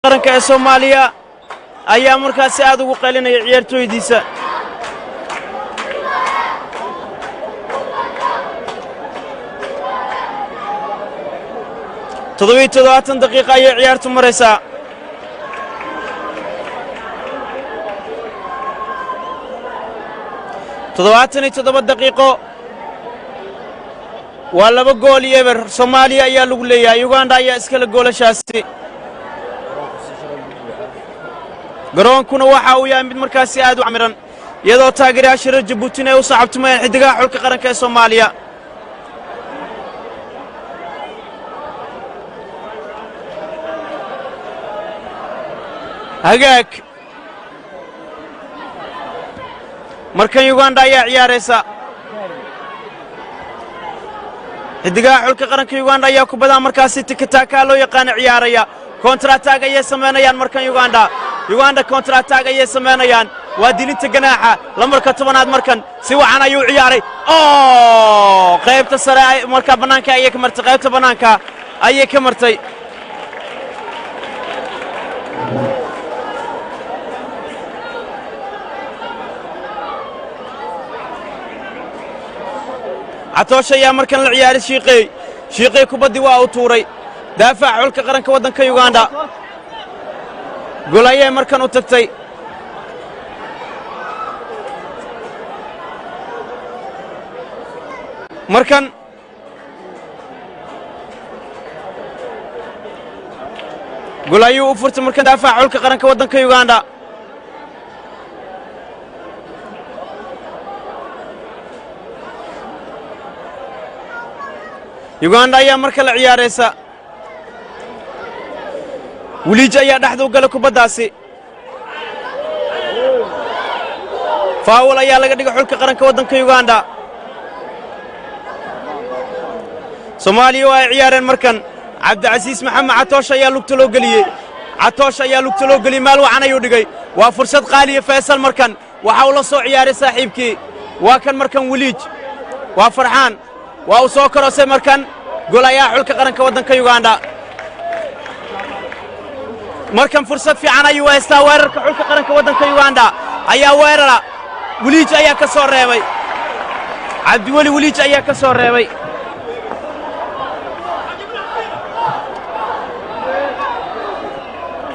qaranka ee Soomaaliya ayaa markaasi aad ugu qaylinaya ciyaartooydiisa. 77 daqiiqa ayay ciyaartu maraysaa. 77 daqiiqo, waa 2-0. Soomaaliya ayaa lagu leeyahay. Uganda ayaa iskale goolashaasi. Garoonkuna waxa uu yahay mid markaasi aad u camiran, iyadoo taageerayaasha reer Jabuutina ay u sacabtumayaan xidigaha xulka qaranka ee Soomaaliya. Hagaag, markan Uganda ayaa ciyaaraysa. Xidigaha xulka qaranka Uganda ayaa kubadaha markaasi tiki-taka loo yaqaana ciyaaraya. Counter-attack ayay samaynayaan markan Uganda. Uganda counter-attack ayay samaynayaan. Waa dilinta ganaaxa, lambarka 10aad markan si wacan ayuu ciyaaray. Oo qaybta sare, markaa bannaanka ayay ka martay. Qaybta bannaanka ayay ka martay. Catoosh ayaa markan la ciyaaray Shiiqey. Shiiqey kubaddii waa uu tuuray. Daafaca xulka qaranka waddanka Uganda gol ayay markan u tagtay. Markan Gol ayuu u furtay markan daafaca xulka qaranka waddanka Uganda. Uganda ayaa mar kale ciyaaraysa. Weliij ayaa dhexda u galay kubaddaasi. Faawal ayaa laga dhigay xulka qaranka waddanka Uganda. Soomaaliya oo ay ciyaareen markan. Cabdicasiis Maxamed Catoosh ayaa lugta loo geliyey. Catoosh ayaa lugta loo geliyey, meel wacan ayuu dhigay. Waa fursad qaaliya. Faysal markan waxa uu la soo ciyaaray saaxiibkii. Waa kan markan Weliij, waa Farxaan, waa uu soo korosay markan. Gol ayaa xulka qaranka waddanka Uganda. Markan fursad fiican ayuu haystaa. Weerarka xulka qaranka waddanka Uganda ayaa weerara. Weliij ayaa ka soo reebay. Cabdiweli Weliij ayaa ka soo reebay.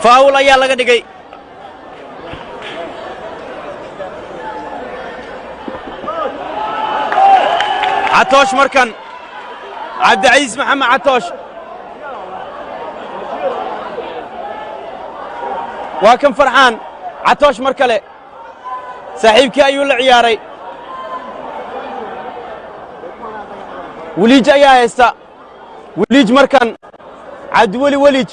Faawul ayaa laga dhigay. Catoosh markan, Cabdicasiis Maxamed Catoosh, waa kan Farxaan Catoosh mar kale, saaxiibkii ayuu la ciyaaray. Weliij ayaa haysta. Weliij markan, Cabdiweli Weliij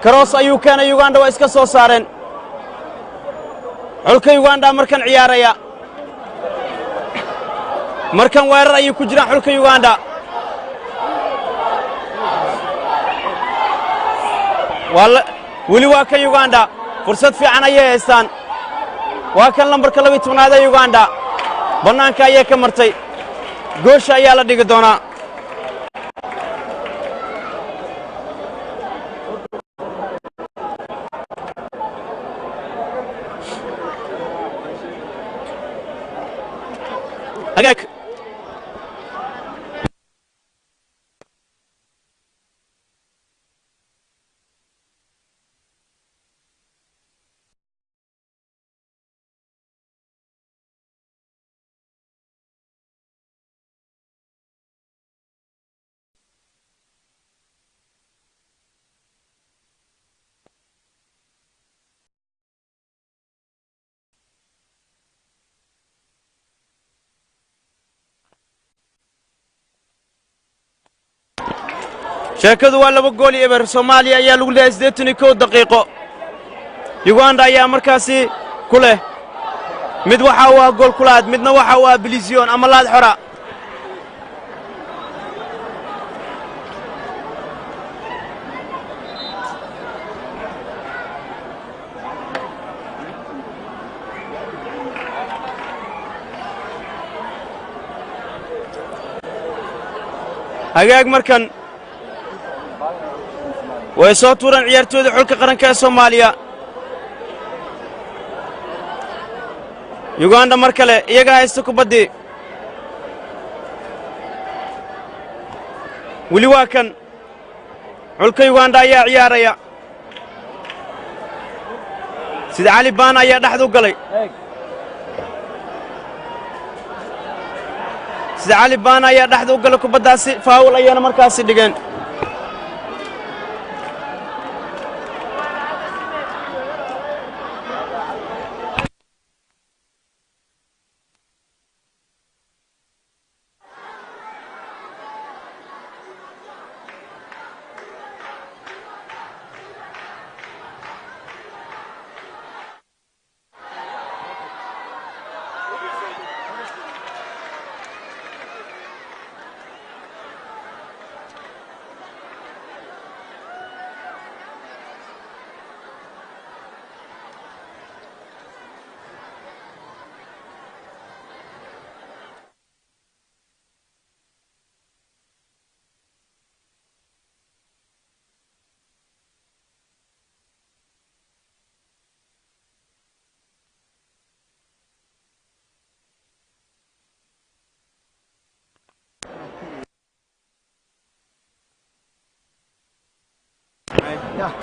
karoos ayuu keenay. Uganda waa iska soo saareen. Xulka Uganda markan ciyaaraya. Markan weerar ayay ku jiraan xulka Uganda. Weli waa kan Uganda, fursad fiican ayay haystaan. Waa kan lambarka 12aad ee Uganda, bannaanka ayay ka martay. Goosha ayaa la dhigi doonaa. Hagaag. Sheekadu waa 2-0. Soomaaliya ayaa lagu leeyahay. 81 daqiiqo Uganda ayaa markaasi ku leh. Mid waxa uu ah gool kulaad, midna waxa uu ah bilisiyon ama laad xora. Hagaag, markan way soo tuureen ciyaartooyda xulka qaranka ee Soomaaliya. Uganda mar kale iyaga haysta kubaddii. Weli waa kan xulka Uganda ayaa ciyaaraya. Sida Cali Baana ayaa dhexdu galay. Sida Cali Baana ayaa dhexda u galay kubaddaasi. Faawul ayaana markaasi dhigeen.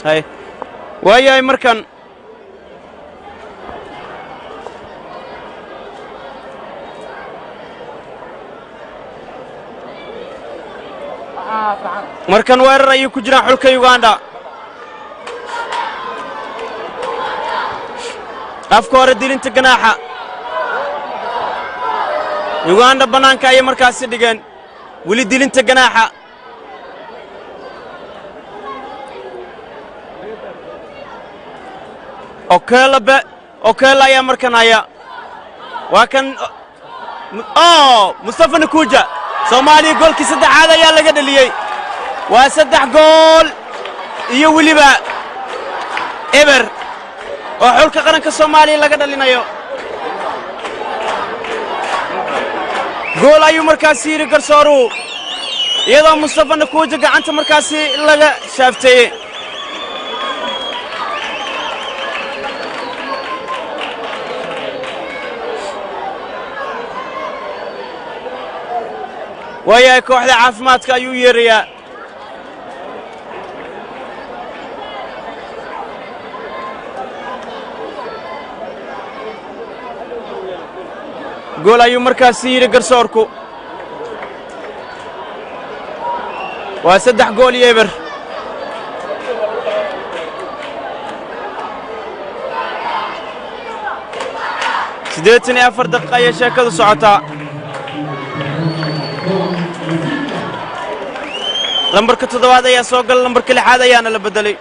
Hay, waayahay, markan weerar ayay ku jiraan xulka Uganda. Afka hore dilinta ganaaxa Yuganda bannaanka ayay markaasi dhigeen. Weli dilinta ganaaxa. Okeela be Okeela ayaa markan haya. Waa kan o Mustafa Nakuja. Soomaaliya goolkii saddexaad ayaa laga dheliyey. Waa 3 gool iyo weliba 0 oo xulka qaranka Soomaaliya laga dhalinayo. Gool ayuu markaasi yidhi garsooruhu, iyadoo Mustafa Nakuuja gacanta markaasi laga shaafteeyey. Waayahay, kooxda caafimaadka ayuu yeerayaa. Gool ayuu markaasi yidhi garsoorku. Waa 3 gool iyo 0. 84 daqiiqa ayay sheekadu socotaa. Lambarka toddobaad ayaa soo gala, lambarka lixaad ayaana la beddelay.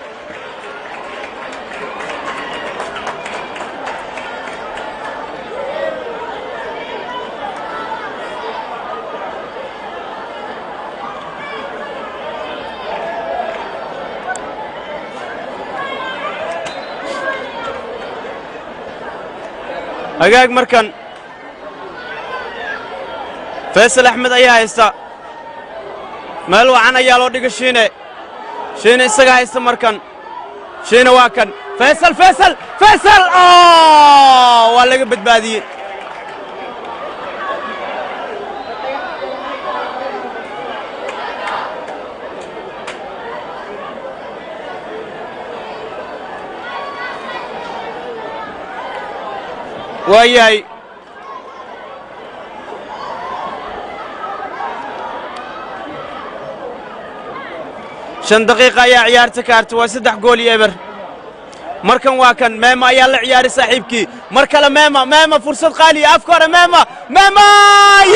Hagaag, markan Faysal Axmed ayaa haysta. Meel wacan ayaa loo dhiga Shiine. Shiine isaga haysta markan. Shiine, waa kan Faysal, Faysal, Faysal! Waa laga badbaadiyey. Waa yahay, 5 daqiiqa ayaa ciyaarta ka harta. Waa 3 gool iyo 0. Markan waa kan Meema ayaa la ciyaaray saaxiibkii. Mar kale Meema, Meema, fursad qaaliya. Afka hore Meema, Meema,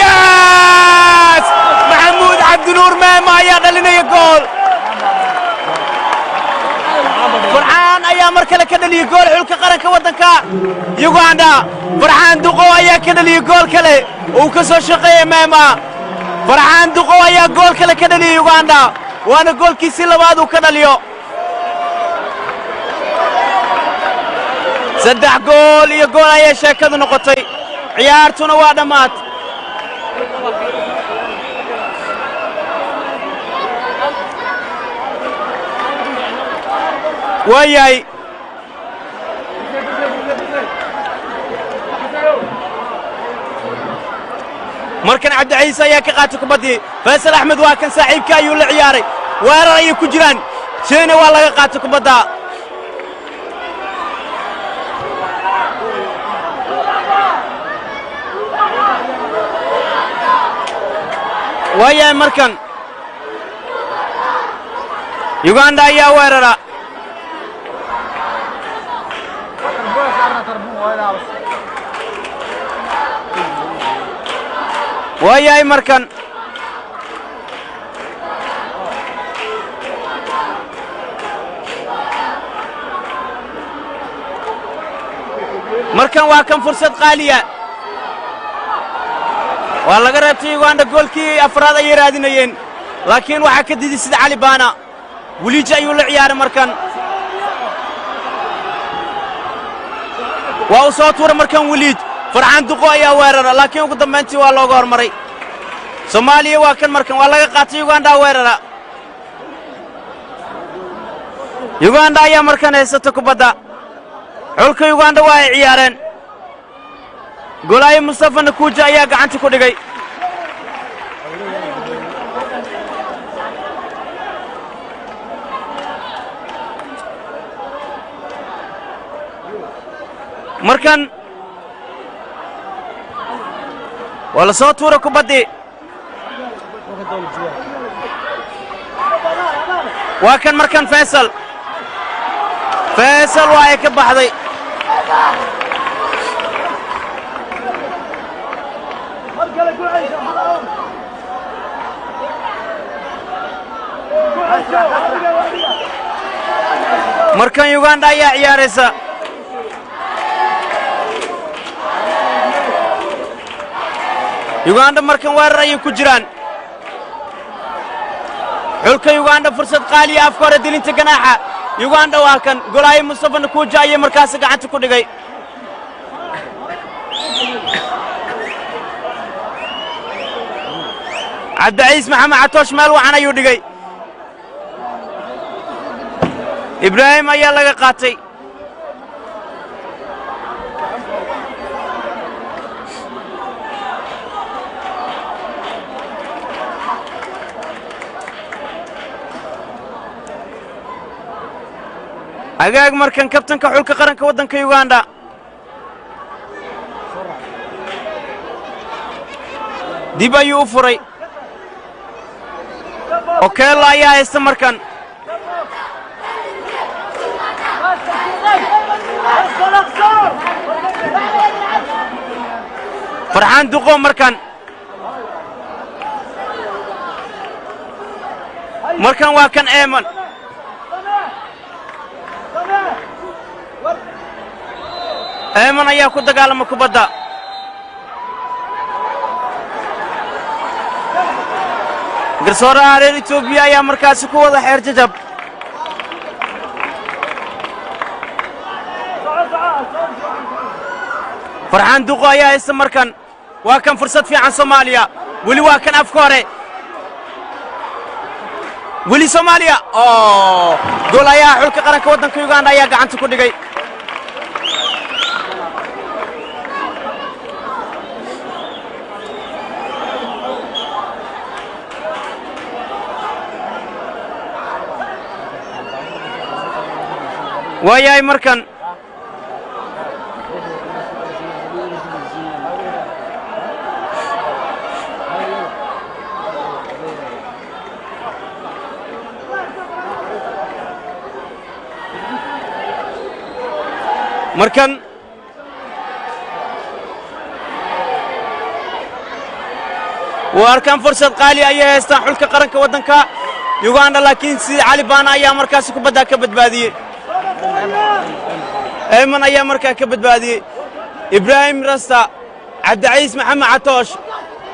yes! Maxamuud Cabdinuur Meema ayaa dhalinaya gool. Farxaan ayaa mar kale ka dhaliyey gool xulka qaranka waddanka Yuganda. Farxaan Duqow ayaa ka dhaliyey gool kale uu ka soo shaqeeyey Meema. Farxaan Duqow ayaa gool kale ka dhaliyey Yuganda, waana goolkiisii labaad uu ka dhaliyo. 3 gool iyo gool ayay sheekadu noqotay, ciyaartuna waa dhammaad. Waa yahay, markan Cabdiciise ayaa ka qaatay kubaddii. Faysal Axmed, waa kan, saaxiibka ayuu la ciyaaray. Weerar ayay ku jiraan. Sheena waa laga qaatay kubadda. Waa yahay, markan Yuganda ayaa weerara. Waa yahay, markan markan waa kan fursad qaaliya. Waa laga reebtay Uganda. Goolkii afraad ayay raadinayeen, laakiin waxaa ka diiday sida Cali Baana. Weliiji ayuu la ciyaaray. Markan waa uu soo tuuray markan Weliij. Farxaan Duqo ayaa weerara, laakiin ugu dambayntii waa looga hormaray Soomaaliya. Waa kan markan, waa laga qaatay. Uganda weerara. Uganda ayaa markan haysata kubadda. Xulka Uganda waa ay ciyaareen. Golaaye Mustafa Nakuuja ayaa gacanta ku dhigay. Markan waa la soo tuura kubaddii. Waa kan markan Faysal. Faysal waa ay ka baxday. Markan Uganda ayaa ciyaaraysa. Uganda markan weerar ayay ku jiraan. Xulka Uganda fursad qaaliya afka hore dilinta ganaaxa. Uganda waa kan golaaye Mustafa Nakuuja ayay markaasi gacanta ku dhigay. Cabdiciis Maxamed Catoosh meel wacan ayuu dhigay. Ibraahim ayaa laga qaatay. Hagaag markan kabtanka xulka qaranka waddanka Uganda dib ayuu u furay. Okello ayaa haysta markan. Farxaan Duqo markan. Markan waa kan Eeman. Eeman ayaa ku dagaalama kubadda. Garsooraha reer Etoobiya ayaa markaasi ku wada xeer jajab. Farxaan Duqo ayaa haysta markan. Waa kan fursad fiican Soomaaliya. Weli waa kan afka hore. Weli Soomaaliya. Oo gool ayaa xulka qaranka waddanka Uganda ayaa gacanta ku dhigay. Waayahay markan markan waa arkaan fursad qaali ayay haystaan xulka qaranka waddanka Uganda, laakiin sida Cali Baana ayaa markaasi kubadda ka badbaadiyey. Eeman ayaa markaa ka badbaadiyey. Ibraahim Rasta, Cabdiciis Maxamed Catoosh,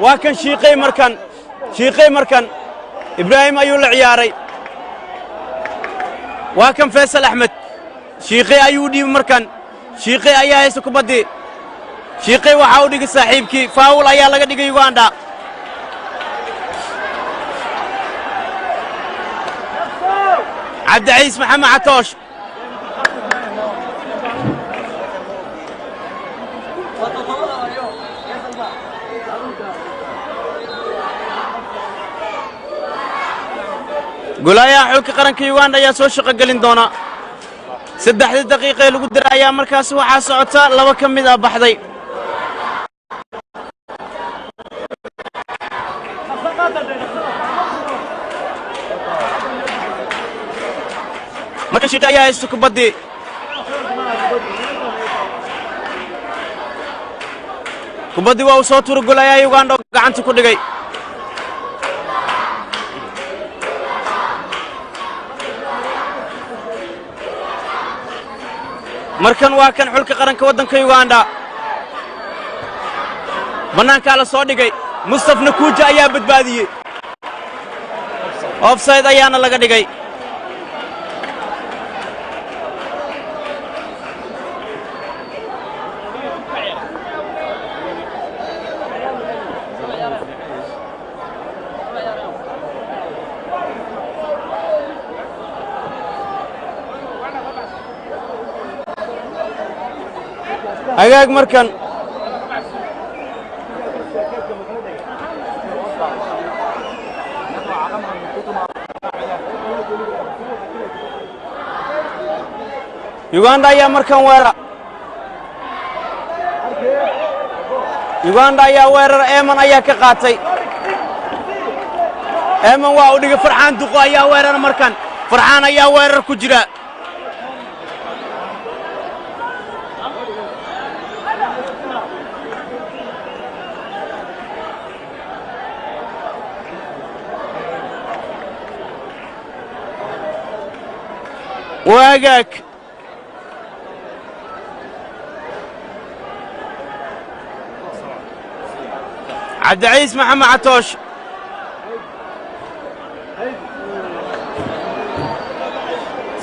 waa kan Shiiqay markan. Shiiqay markan Ibraahim ayuu la ciyaaray. Waa kan Faysal Axmed. Shiiqay ayuu dhiibay markan. Shiiqay ayaa haysta kubaddii. Shiiqay waxaa u dhigay saaxiibkii. Faawul ayaa laga dhigay Uganda. Cabdiciis Maxamed Catoosh. Golaayaha xulka qaranka Uganda ayaa soo shaqo gelin doona. 3 daqiiqa ee lagu diray ayaa markaasi waxaa socota 2 ka mid ah baxday. Marka Shiiqay ayaa haysta kubaddii. Kubaddii waa uu soo tuuray golaayaha Uganda oo gacanta ku dhigay. Markan waa kan xulka qaranka waddanka Uganda. Bannaankaa la soo dhigay. Mustaf Nakuuja ayaa badbaadiyey. Offside ayaana laga dhigay. Hagaag markan Uganda ayaa markan weerar. Uganda ayaa weerar. Eeman ayaa ka qaatay. Eeman waa u dhigay. Farxaan Duqo ayaa weerar markan. Farxaan ayaa weerar ku jira. Waagaag Cabdicaiis Maxamed Catoosh.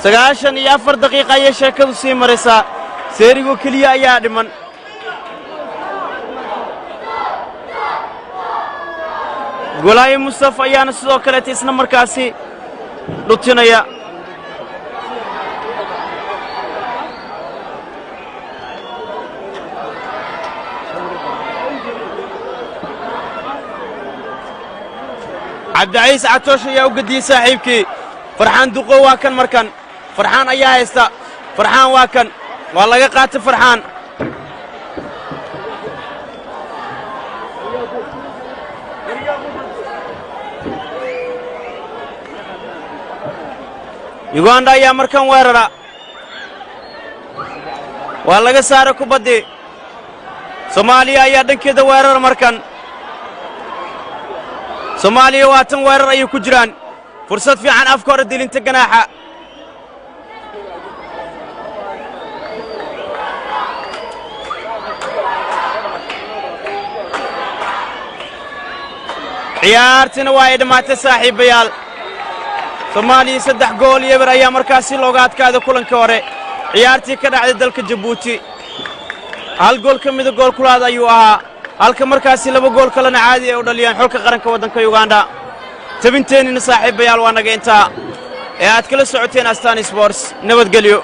94 daqiiqa ayay sheekadu sii maraysaa. Seerigoo keliya ayaa dhiman. Golaayo Mustafa ayaana sidoo kaleeta isna markaasi dhutinaya. Cabdicaiis Catoosh ayaa u gediyey saaxiibkii Farxaan Duqo. Waa kan markan Farxaan ayaa haysta. Farxaan waa kan, waa laga qaatay Farxaan. Yuganda ayaa markan weerara. Waa laga saaray kubaddii. Soomaaliya ayaa dhankeeda weerara markan. Soomaaliya waa tan, weerar ayay ku jiraan. Fursad fiican, afka hore, dilinta ganaaxa. Ciyaartina waa ay dhammaatay, saaxiibayaal. Soomaaliya 3-0 ayaa markaasi looga adkaaday kulankii hore, ciyaartii ka dhacday dalka Jabuuti. Hal gool ka mida gool kulaad ayuu ahaa, halka markaasi laba gool kalena caadi ay u dhaliyeen xulka qaranka waddanka Yuganda. Tabinteennina, saaxiibayaal, waa naga intaa ee aad kala socoteen Astaan Sports. Nabadgelyo.